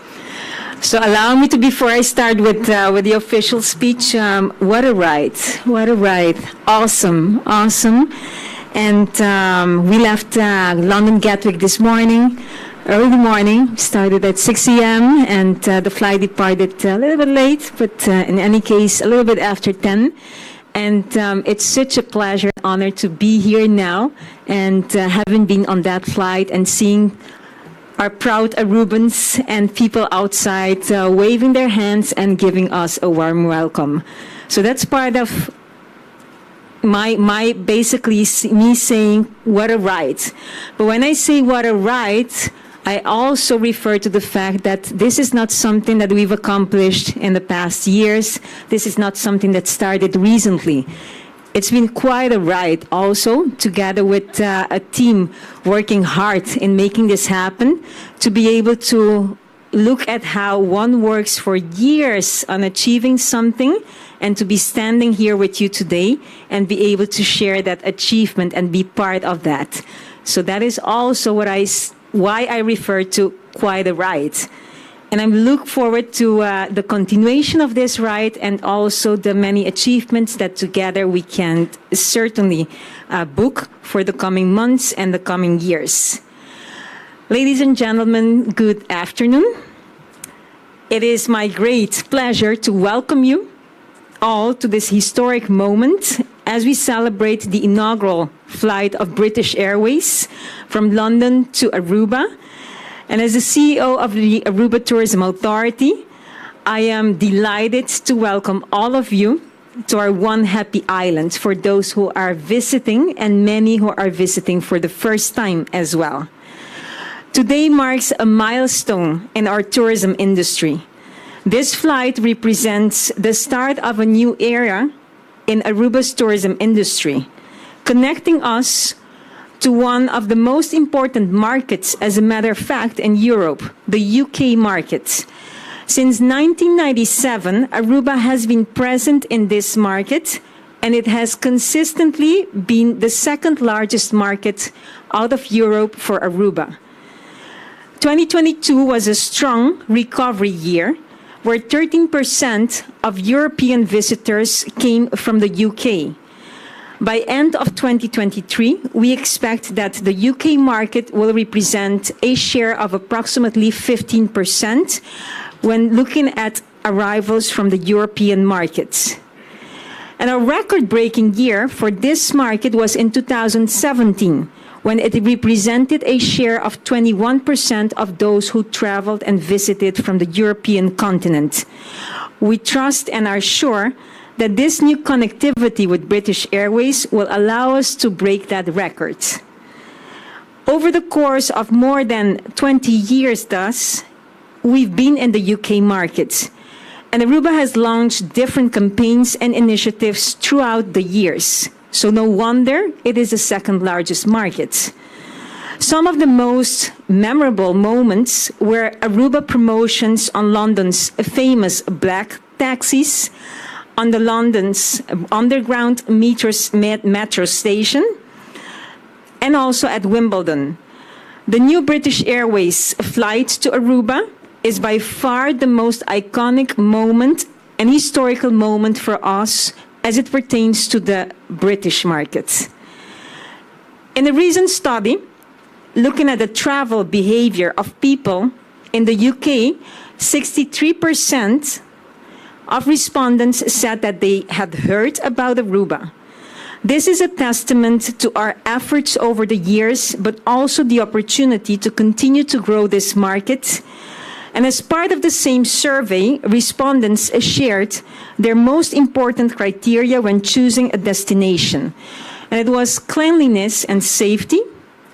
So allow me to, before I start with, with the official speech, what a ride, what a ride. Awesome, awesome. And we left London Gatwick this morning, early morning, started at 6 a.m. and the flight departed a little bit late, but in any case, a little bit after 10. And it's such a pleasure and honor to be here now and having been on that flight and seeing our proud Arubans and people outside waving their hands and giving us a warm welcome. So that's part of my basically me saying what a ride. But when I say what a ride, I also refer to the fact that this is not something that we've accomplished in the past years. This is not something that started recently. It's been quite a ride also, together with a team working hard in making this happen, to be able to look at how one works for years on achieving something and to be standing here with you today and be able to share that achievement and be part of that. So that is also why I refer to quite a ride. And I look forward to the continuation of this ride and also the many achievements that together we can certainly book for the coming months and the coming years. Ladies and gentlemen, good afternoon. It is my great pleasure to welcome you all to this historic moment as we celebrate the inaugural flight of British Airways from London to Aruba. And as the CEO of the Aruba Tourism Authority, I am delighted to welcome all of you to our one happy island for those who are visiting and many who are visiting for the first time as well. Today marks a milestone in our tourism industry. This flight represents the start of a new era in Aruba's tourism industry, connecting us to one of the most important markets, as a matter of fact, in Europe, the UK market. Since 1997, Aruba has been present in this market, and it has consistently been the second largest market out of Europe for Aruba. 2022 was a strong recovery year, where 13% of European visitors came from the UK. By end of 2023, we expect that the UK market will represent a share of approximately 15% when looking at arrivals from the European markets. And a record-breaking year for this market was in 2017, when it represented a share of 21% of those who traveled and visited from the European continent. We trust and are sure that this new connectivity with British Airways will allow us to break that record. Over the course of more than 20 years, thus, we've been in the UK market, and Aruba has launched different campaigns and initiatives throughout the years. So no wonder it is the second largest market. Some of the most memorable moments were Aruba promotions on London's famous black taxis, on the London's underground metro station, and also at Wimbledon. The new British Airways flight to Aruba is by far the most iconic moment and historical moment for us as it pertains to the British market. In a recent study, looking at the travel behavior of people in the UK, 63% of respondents said that they had heard about Aruba. This is a testament to our efforts over the years, but also the opportunity to continue to grow this market. And as part of the same survey, respondents shared their most important criteria when choosing a destination. And it was cleanliness and safety,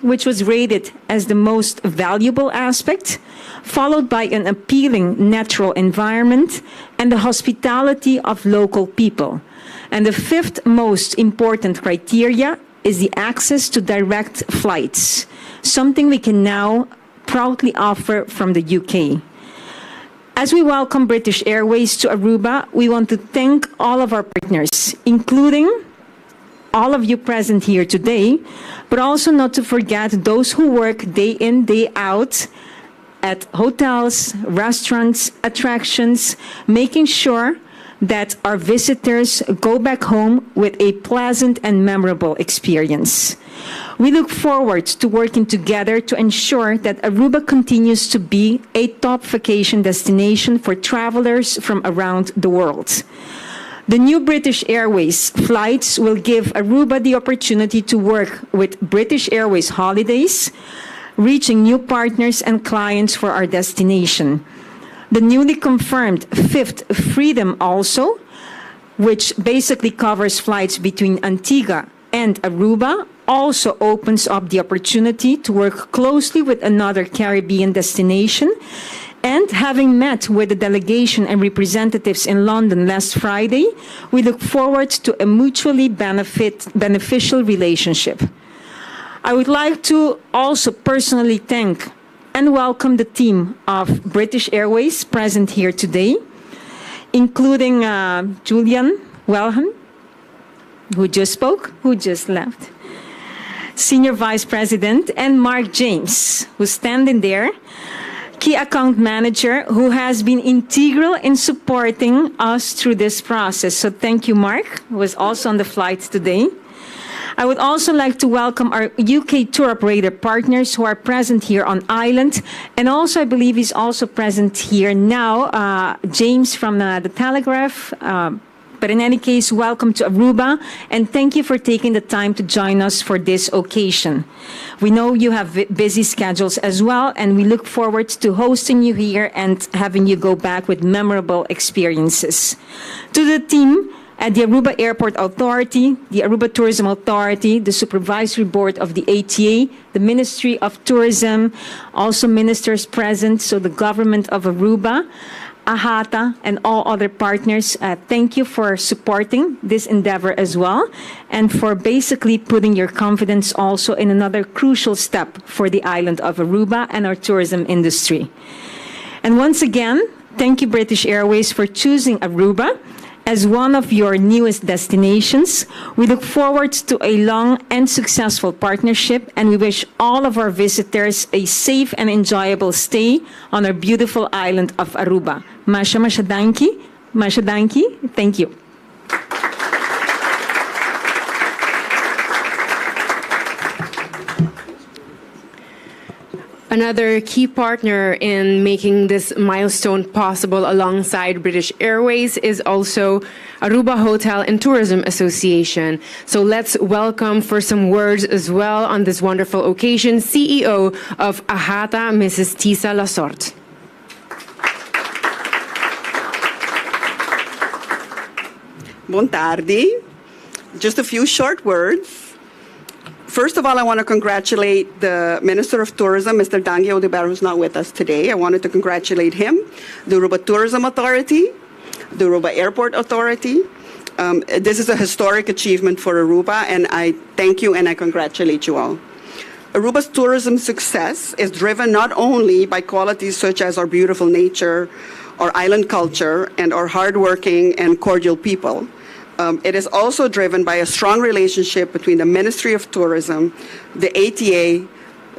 which was rated as the most valuable aspect, followed by an appealing natural environment and the hospitality of local people. And the fifth most important criteria is the access to direct flights, something we can now proudly offer from the UK. As we welcome British Airways to Aruba, we want to thank all of our partners, including all of you present here today, but also not to forget those who work day in, day out at hotels, restaurants, attractions, making sure that our visitors go back home with a pleasant and memorable experience. We look forward to working together to ensure that Aruba continues to be a top vacation destination for travelers from around the world. The new British Airways flights will give Aruba the opportunity to work with British Airways Holidays, reaching new partners and clients for our destination. The newly confirmed Fifth Freedom also, which basically covers flights between Antigua and Aruba, also opens up the opportunity to work closely with another Caribbean destination. And having met with the delegation and representatives in London last Friday, we look forward to a mutually benefit, beneficial relationship. I would like to also personally thank and welcome the team of British Airways present here today, including Julian Welham, who just spoke, who just left, Senior Vice President, and Mark James, who's standing there, Key Account Manager, who has been integral in supporting us through this process. So thank you, Mark, who was also on the flight today. I would also like to welcome our UK tour operator partners who are present here on island. And also, I believe he's also present here now, James from the Telegraph. But in any case, welcome to Aruba, and thank you for taking the time to join us for this occasion. We know you have busy schedules as well, and we look forward to hosting you here and having you go back with memorable experiences. To the team at the Aruba Airport Authority, the Aruba Tourism Authority, the Supervisory Board of the ATA, the Ministry of Tourism, also ministers present, so the government of Aruba, AHATA, and all other partners, thank you for supporting this endeavor as well, and for basically putting your confidence also in another crucial step for the island of Aruba and our tourism industry. And once again, thank you, British Airways, for choosing Aruba as one of your newest destinations. We look forward to a long and successful partnership, and we wish all of our visitors a safe and enjoyable stay on our beautiful island of Aruba. Masha masha danki, masha danki, thank you. Another key partner in making this milestone possible alongside British Airways is also Aruba Hotel and Tourism Association. So let's welcome for some words as well on this wonderful occasion, CEO of AHATA, Mrs. Tisa Lasort. Bon tardi. Just a few short words. First of all, I want to congratulate the Minister of Tourism, Mr. Dangui Oduber, who's not with us today. I wanted to congratulate him, the Aruba Tourism Authority, the Aruba Airport Authority. This is a historic achievement for Aruba, and I thank you and I congratulate you all. Aruba's tourism success is driven not only by qualities such as our beautiful nature, our island culture, and our hardworking and cordial people. It is also driven by a strong relationship between the Ministry of Tourism, the ATA,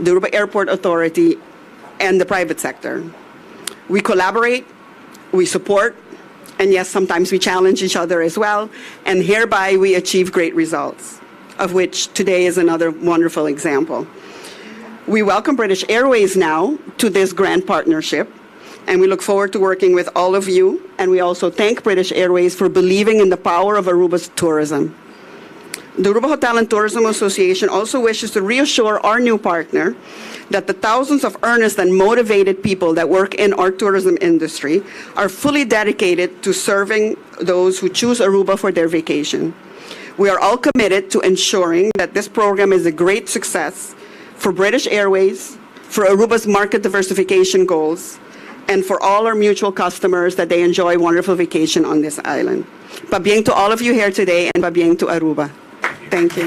the Aruba Airport Authority, and the private sector. We collaborate, we support, and yes, sometimes we challenge each other as well, and hereby we achieve great results, of which today is another wonderful example. We welcome British Airways now to this grand partnership, and we look forward to working with all of you, and we also thank British Airways for believing in the power of Aruba's tourism. The Aruba Hotel and Tourism Association also wishes to reassure our new partner that the thousands of earnest and motivated people that work in our tourism industry are fully dedicated to serving those who choose Aruba for their vacation. We are all committed to ensuring that this program is a great success for British Airways, for Aruba's market diversification goals, and for all our mutual customers that they enjoy wonderful vacation on this island. Pabien to all of you here today and pabien to Aruba. Thank you.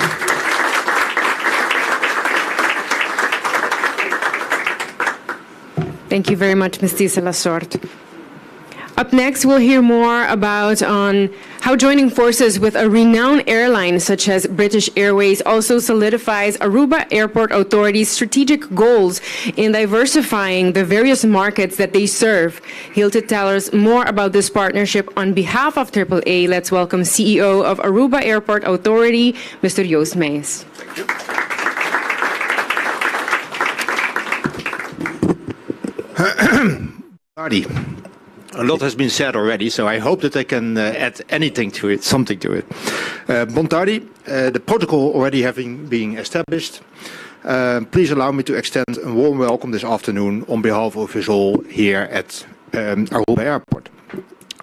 Thank you very much, Ms. Tisa Lasort. Up next, we'll hear more about on how joining forces with a renowned airline such as British Airways also solidifies Aruba Airport Authority's strategic goals in diversifying the various markets that they serve. Here to tell us more about this partnership on behalf of AAA, let's welcome CEO of Aruba Airport Authority, Mr. Joost Meijs. Thank you. Tardi. A lot has been said already, so I hope that I can add anything to it, something to it. Bon tardi, the protocol already having been established, please allow me to extend a warm welcome this afternoon on behalf of us all here at Aruba Airport.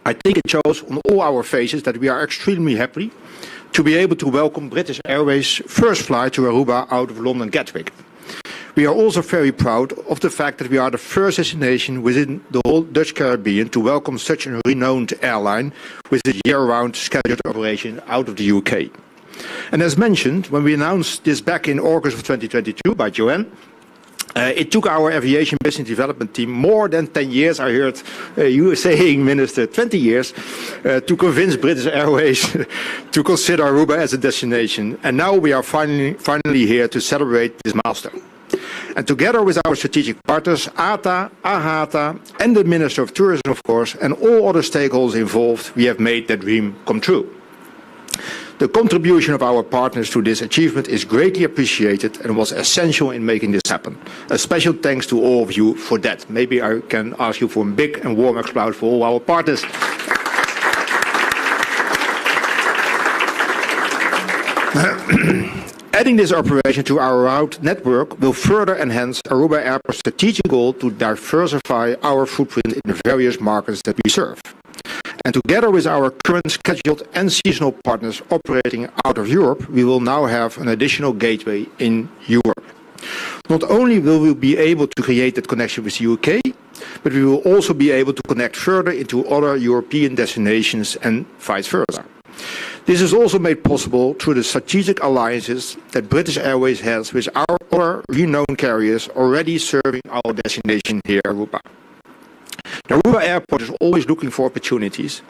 I think it shows on all our faces that we are extremely happy to be able to welcome British Airways' first flight to Aruba out of London Gatwick. We are also very proud of the fact that we are the first destination within the whole Dutch Caribbean to welcome such a renowned airline with a year-round scheduled operation out of the U.K. And as mentioned, when we announced this back in August of 2022 by Joanne, it took our aviation business development team more than 10 years, I heard you saying, Minister, 20 years, to convince British Airways to consider Aruba as a destination. And now we are finally, finally here to celebrate this milestone. And together with our strategic partners, ATA, AHATA, and the Minister of Tourism, of course, and all other stakeholders involved, we have made that dream come true. The contribution of our partners to this achievement is greatly appreciated and was essential in making this happen. A special thanks to all of you for that. Maybe I can ask you for a big and warm applause for all our partners. Adding this operation to our route network will further enhance Aruba Airport's strategic goal to diversify our footprint in the various markets that we serve. And together with our current scheduled and seasonal partners operating out of Europe, we will now have an additional gateway in Europe. Not only will we be able to create that connection with the U.K., but we will also be able to connect further into other European destinations and vice versa. This is also made possible through the strategic alliances that British Airways has with our other renowned carriers already serving our destination here, Aruba. The Aruba Airport is always looking for opportunities,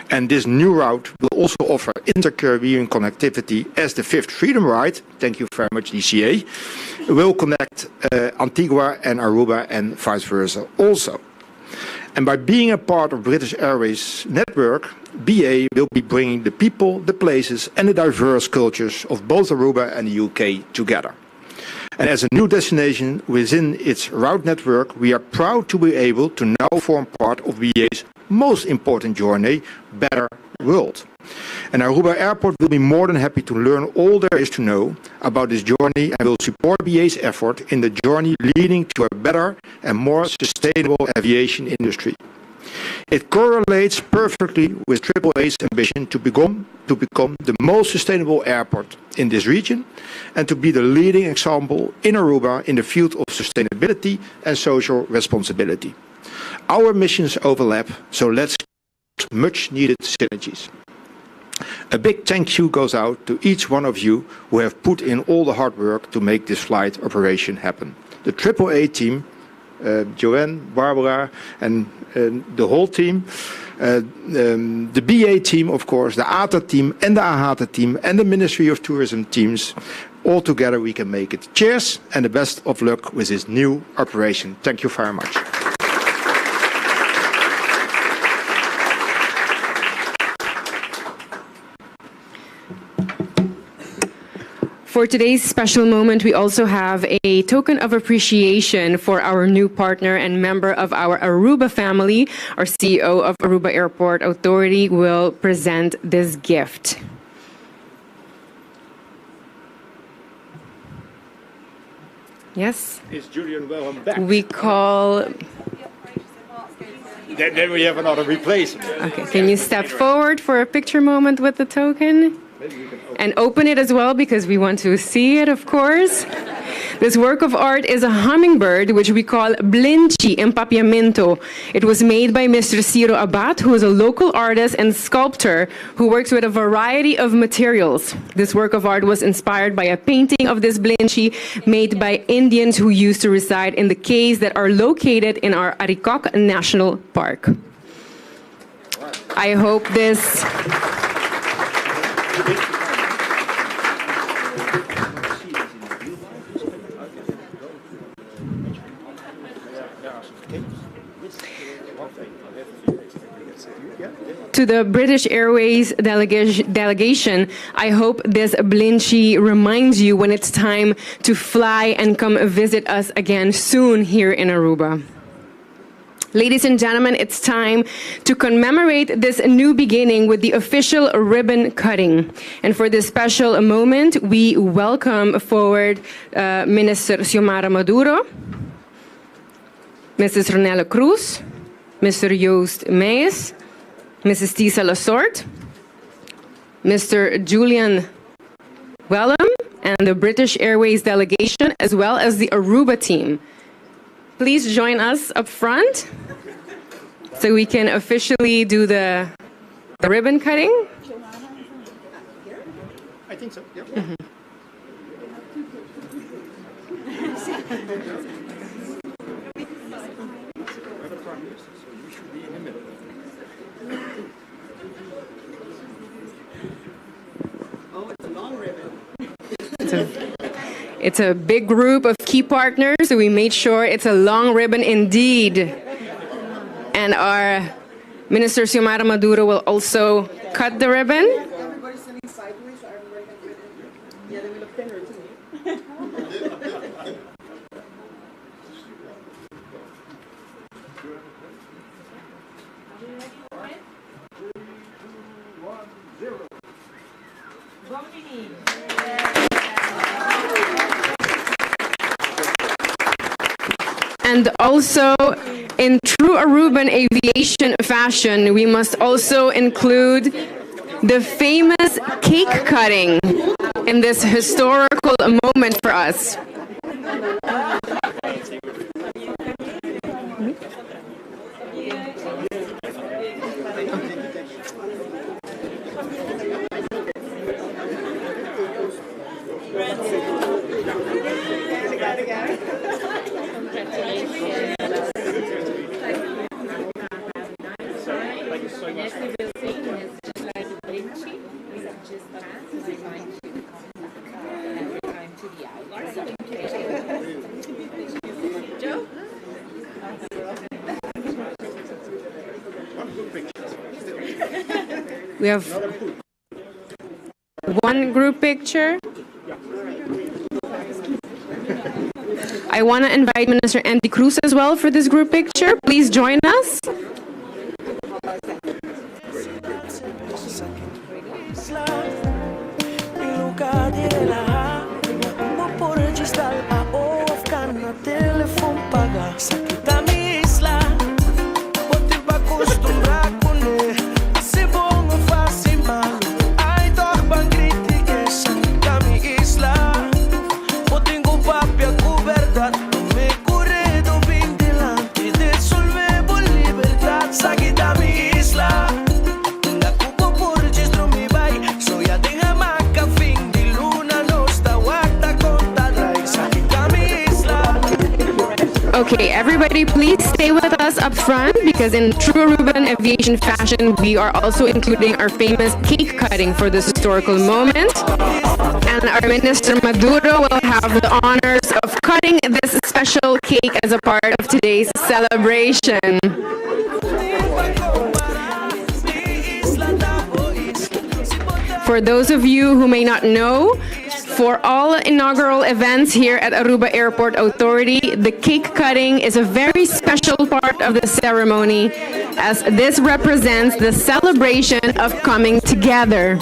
and this new route will also offer inter-Caribbean connectivity as the fifth Freedom Ride, thank you very much, DCA, will connect Antigua and Aruba and vice versa also. And by being a part of British Airways network, BA will be bringing the people, the places, and the diverse cultures of both Aruba and the U.K. together. And as a new destination within its route network, we are proud to be able to now form part of BA's most important journey, Better World. And Aruba Airport will be more than happy to learn all there is to know about this journey and will support BA's effort in the journey leading to a better and more sustainable aviation industry. It correlates perfectly with AAA's ambition to become, to become the most sustainable airport in this region and to be the leading example in Aruba in the field of sustainability and social responsibility. Our missions overlap, so let's much needed synergies. A big thank you goes out to each one of you who have put in all the hard work to make this flight operation happen. The AAA team, Joanne, Barbara, and the whole team, the BA team, of course, the ATA team, and the AHATA team, and the Ministry of Tourism teams. All together, we can make it. Cheers, and the best of luck with this new operation. Thank you very much. For today's special moment, we also have a token of appreciation for our new partner and member of our Aruba family. Our CEO of Aruba Airport Authority will present this gift. Yes? Is Julian Welham back? We call... Then we have another replacement. Okay, can you step forward for a picture moment with the token? And open it as well because we want to see it, of course. This work of art is a hummingbird, which we call blinchi in Papiamento. It was made by Mr. Ciro Abad, who is a local artist and sculptor who works with a variety of materials. This work of art was inspired by a painting of this blinchi made by Indians who used to reside in the caves that are located in our Arikok National Park. I hope this to the British Airways delegation, I hope this blinchi reminds you when it's time to fly and come visit us again soon here in Aruba. Ladies and gentlemen, it's time to commemorate this new beginning with the official ribbon cutting. And for this special moment, we welcome forward Minister Xiomara Maduro, Mrs. Ronella Cruz, Mr. Joost Maes, Mrs. Tisa Lasort, Mr. Julian Wellham, and the British Airways delegation, as well as the Aruba team. Please join us up front so we can officially do the ribbon cutting. I think so, yeah. Oh, it's a long ribbon. It's a big group of key partners, so we made sure it's a long ribbon indeed. And our Minister Xiomara Maduro will also cut the ribbon. Everybody's sitting sideways so everybody can fit in. Yeah, then we look thinner too. And also, in true Aruban aviation fashion, we must also include the famous cake cutting in this historical moment for us. As we will sing, it's just like a bridge. Just pass my mind to the every time to the out. Joe? We have one group picture. I want to invite Minister Endy Croes as well for this group picture. Please join us. Lugar di relaha. Bo por instala of kana telefon paga. Esaki ta mi isla. Bo tin pa acostumbra cune. Si bon of si malo. Ai toch ban critica. Esaki ta mi isla. Bo tin cu papia cu berdad. Mi coredo bin dilanti. Desolve bo libertad. Esaki ta mi isla. Na cupo por registro mi bai. Soy a den hamaca fin di luna. Nos ta wak con ta drai. Esaki ta mi isla. Okay, everybody, please stay with us up front because in true Aruban aviation fashion, we are also including our famous cake cutting for this historical moment. And our Minister Maduro will have the honors of cutting this special cake as a part of today's celebration. For those of you who may not know, for all inaugural events here at Aruba Airport Authority, the cake cutting is a very special part of the ceremony, as this represents the celebration of coming together.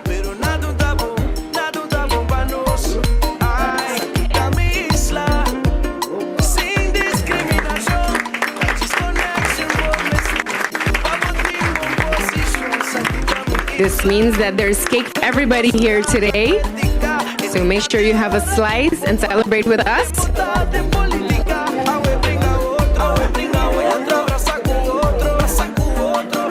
Pero nada ta bon, nada ta bon pa nos. Ai, ta mi isla. Sin discriminacion. Disconexion por This means that there's cake for everybody here today. So make sure you have a slice and celebrate with us. Politica, awe bringa otro, awe bringa otro, brasa cu otro, brasa cu otro.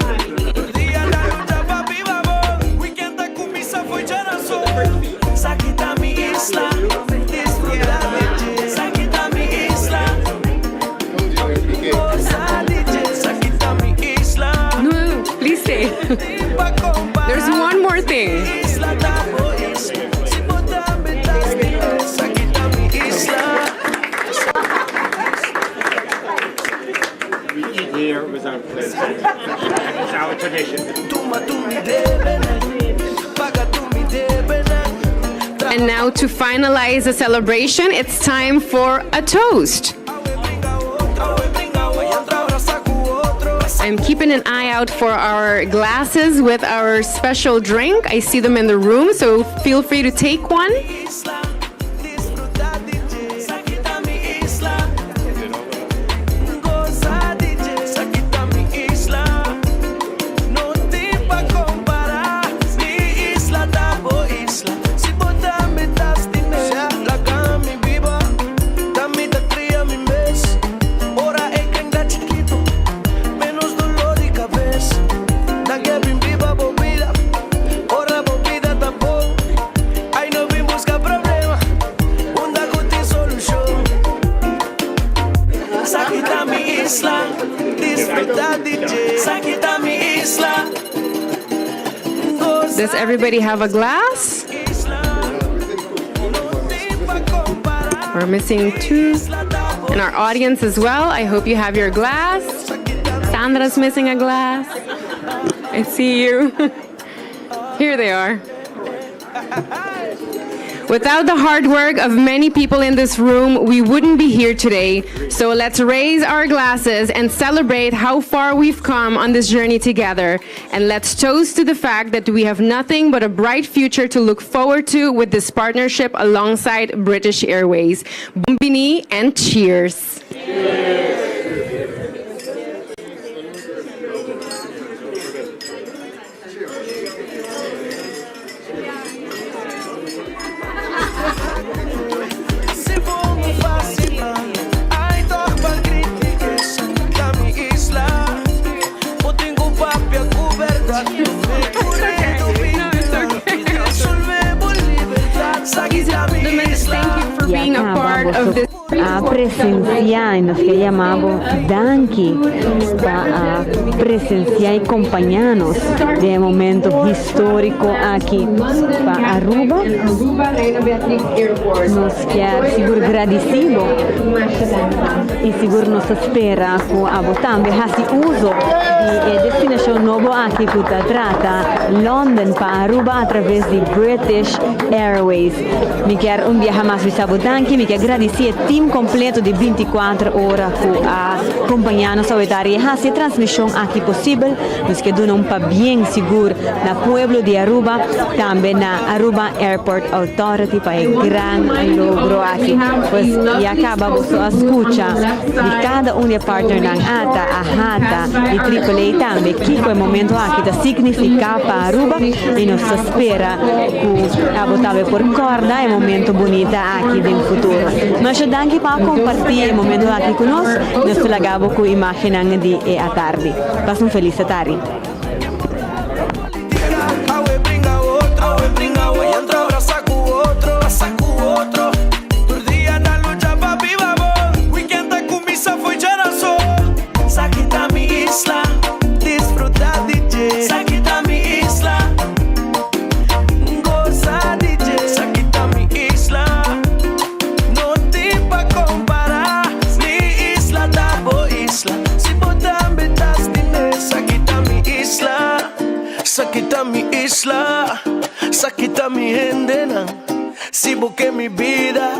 Dia la lucha, papi, vamos. Weekend ta cuminsa fo'i djarason. Esaki ta mi isla, disfruta di Esaki ta mi isla. Goza di Esaki ta mi isla. No, please stay. There's one more thing. Isla ta bo isla. Si bo tambe ta Esaki ta mi isla. We eat here without plates. It's our tradition. Tuma tur mi debenan, paga tur mi debenan. And now to finalize the celebration, it's time for a toast. Brasa cu otro. I'm keeping an eye out for our glasses with our special drink. I see them in the room, so feel free to take one. Isla, disfruta di Esaki ta mi isla. Goza di Esaki ta mi isla. No tin pa compara. Mi isla ta bo isla. Si bo tambe ta Does everybody have a glass? We're missing two. And our audience as well. I hope you have your glass. Sandra's missing a glass. I see you. Here they are. Without the hard work of many people in this room, we wouldn't be here today. So let's raise our glasses and celebrate how far we've come on this journey together. And let's toast to the fact that we have nothing but a bright future to look forward to with this partnership alongside British Airways. Bon bini and cheers. Si bo fasciná, ai toch pa ta mi isla. Bo tin ku papia ku berdat. Resolvé bo libertat. Esaki ta mi isla. Thank you for being a part of this. A presensiá i nos ke yama bo danki pa a presensiá i kompañá nos den e momento históriko aki pa Aruba. Nos kier sigur gradisí bo i sigur nos ta spera ku abo tambe hasi uso di e destinashon nobo aki ku ta trata London pa Aruba atraves di British Airways. Mi kier un biaha mas bisa bo danki, mi kier gradisí e team kompleto di 24 ora ku a kompañá nos awe i hasi e transmishon aki posibel. Nos ke duna un pabien sigur na pueblo di Aruba, tambe na Aruba Airport Authority pa e gran logro aki. Pues ya kaba bo a skucha di kada un di e partnernan ATA, AHATA i AAA tambe kiko e momento aki ta signifiká pa Aruba i nos ta spera ku abo tambe por kòrda e momento bunita aki den futuro. Masha danki pa kompartí e momento aki ku nos. Nos ta laga bo ku imágennan di e atardi. Pasa un felis atardi. Awe bringa otro, awe bringa otro, brasa ku otro, brasa ku otro. Tur dia ta lucha pa biba bon. Weekend ta kuminsá for di djárason. Esaki ta mi isla, disfrutá di dje. Esaki ta mi isla, gosa di dje. Esaki ta mi isla, no tin pa kompará. Mi isla ta bo isla, si bo tambe ta Esaki ta mi isla. Esaki ta mi isla, esaki ta mi hendenan. Si bo ke mi bida.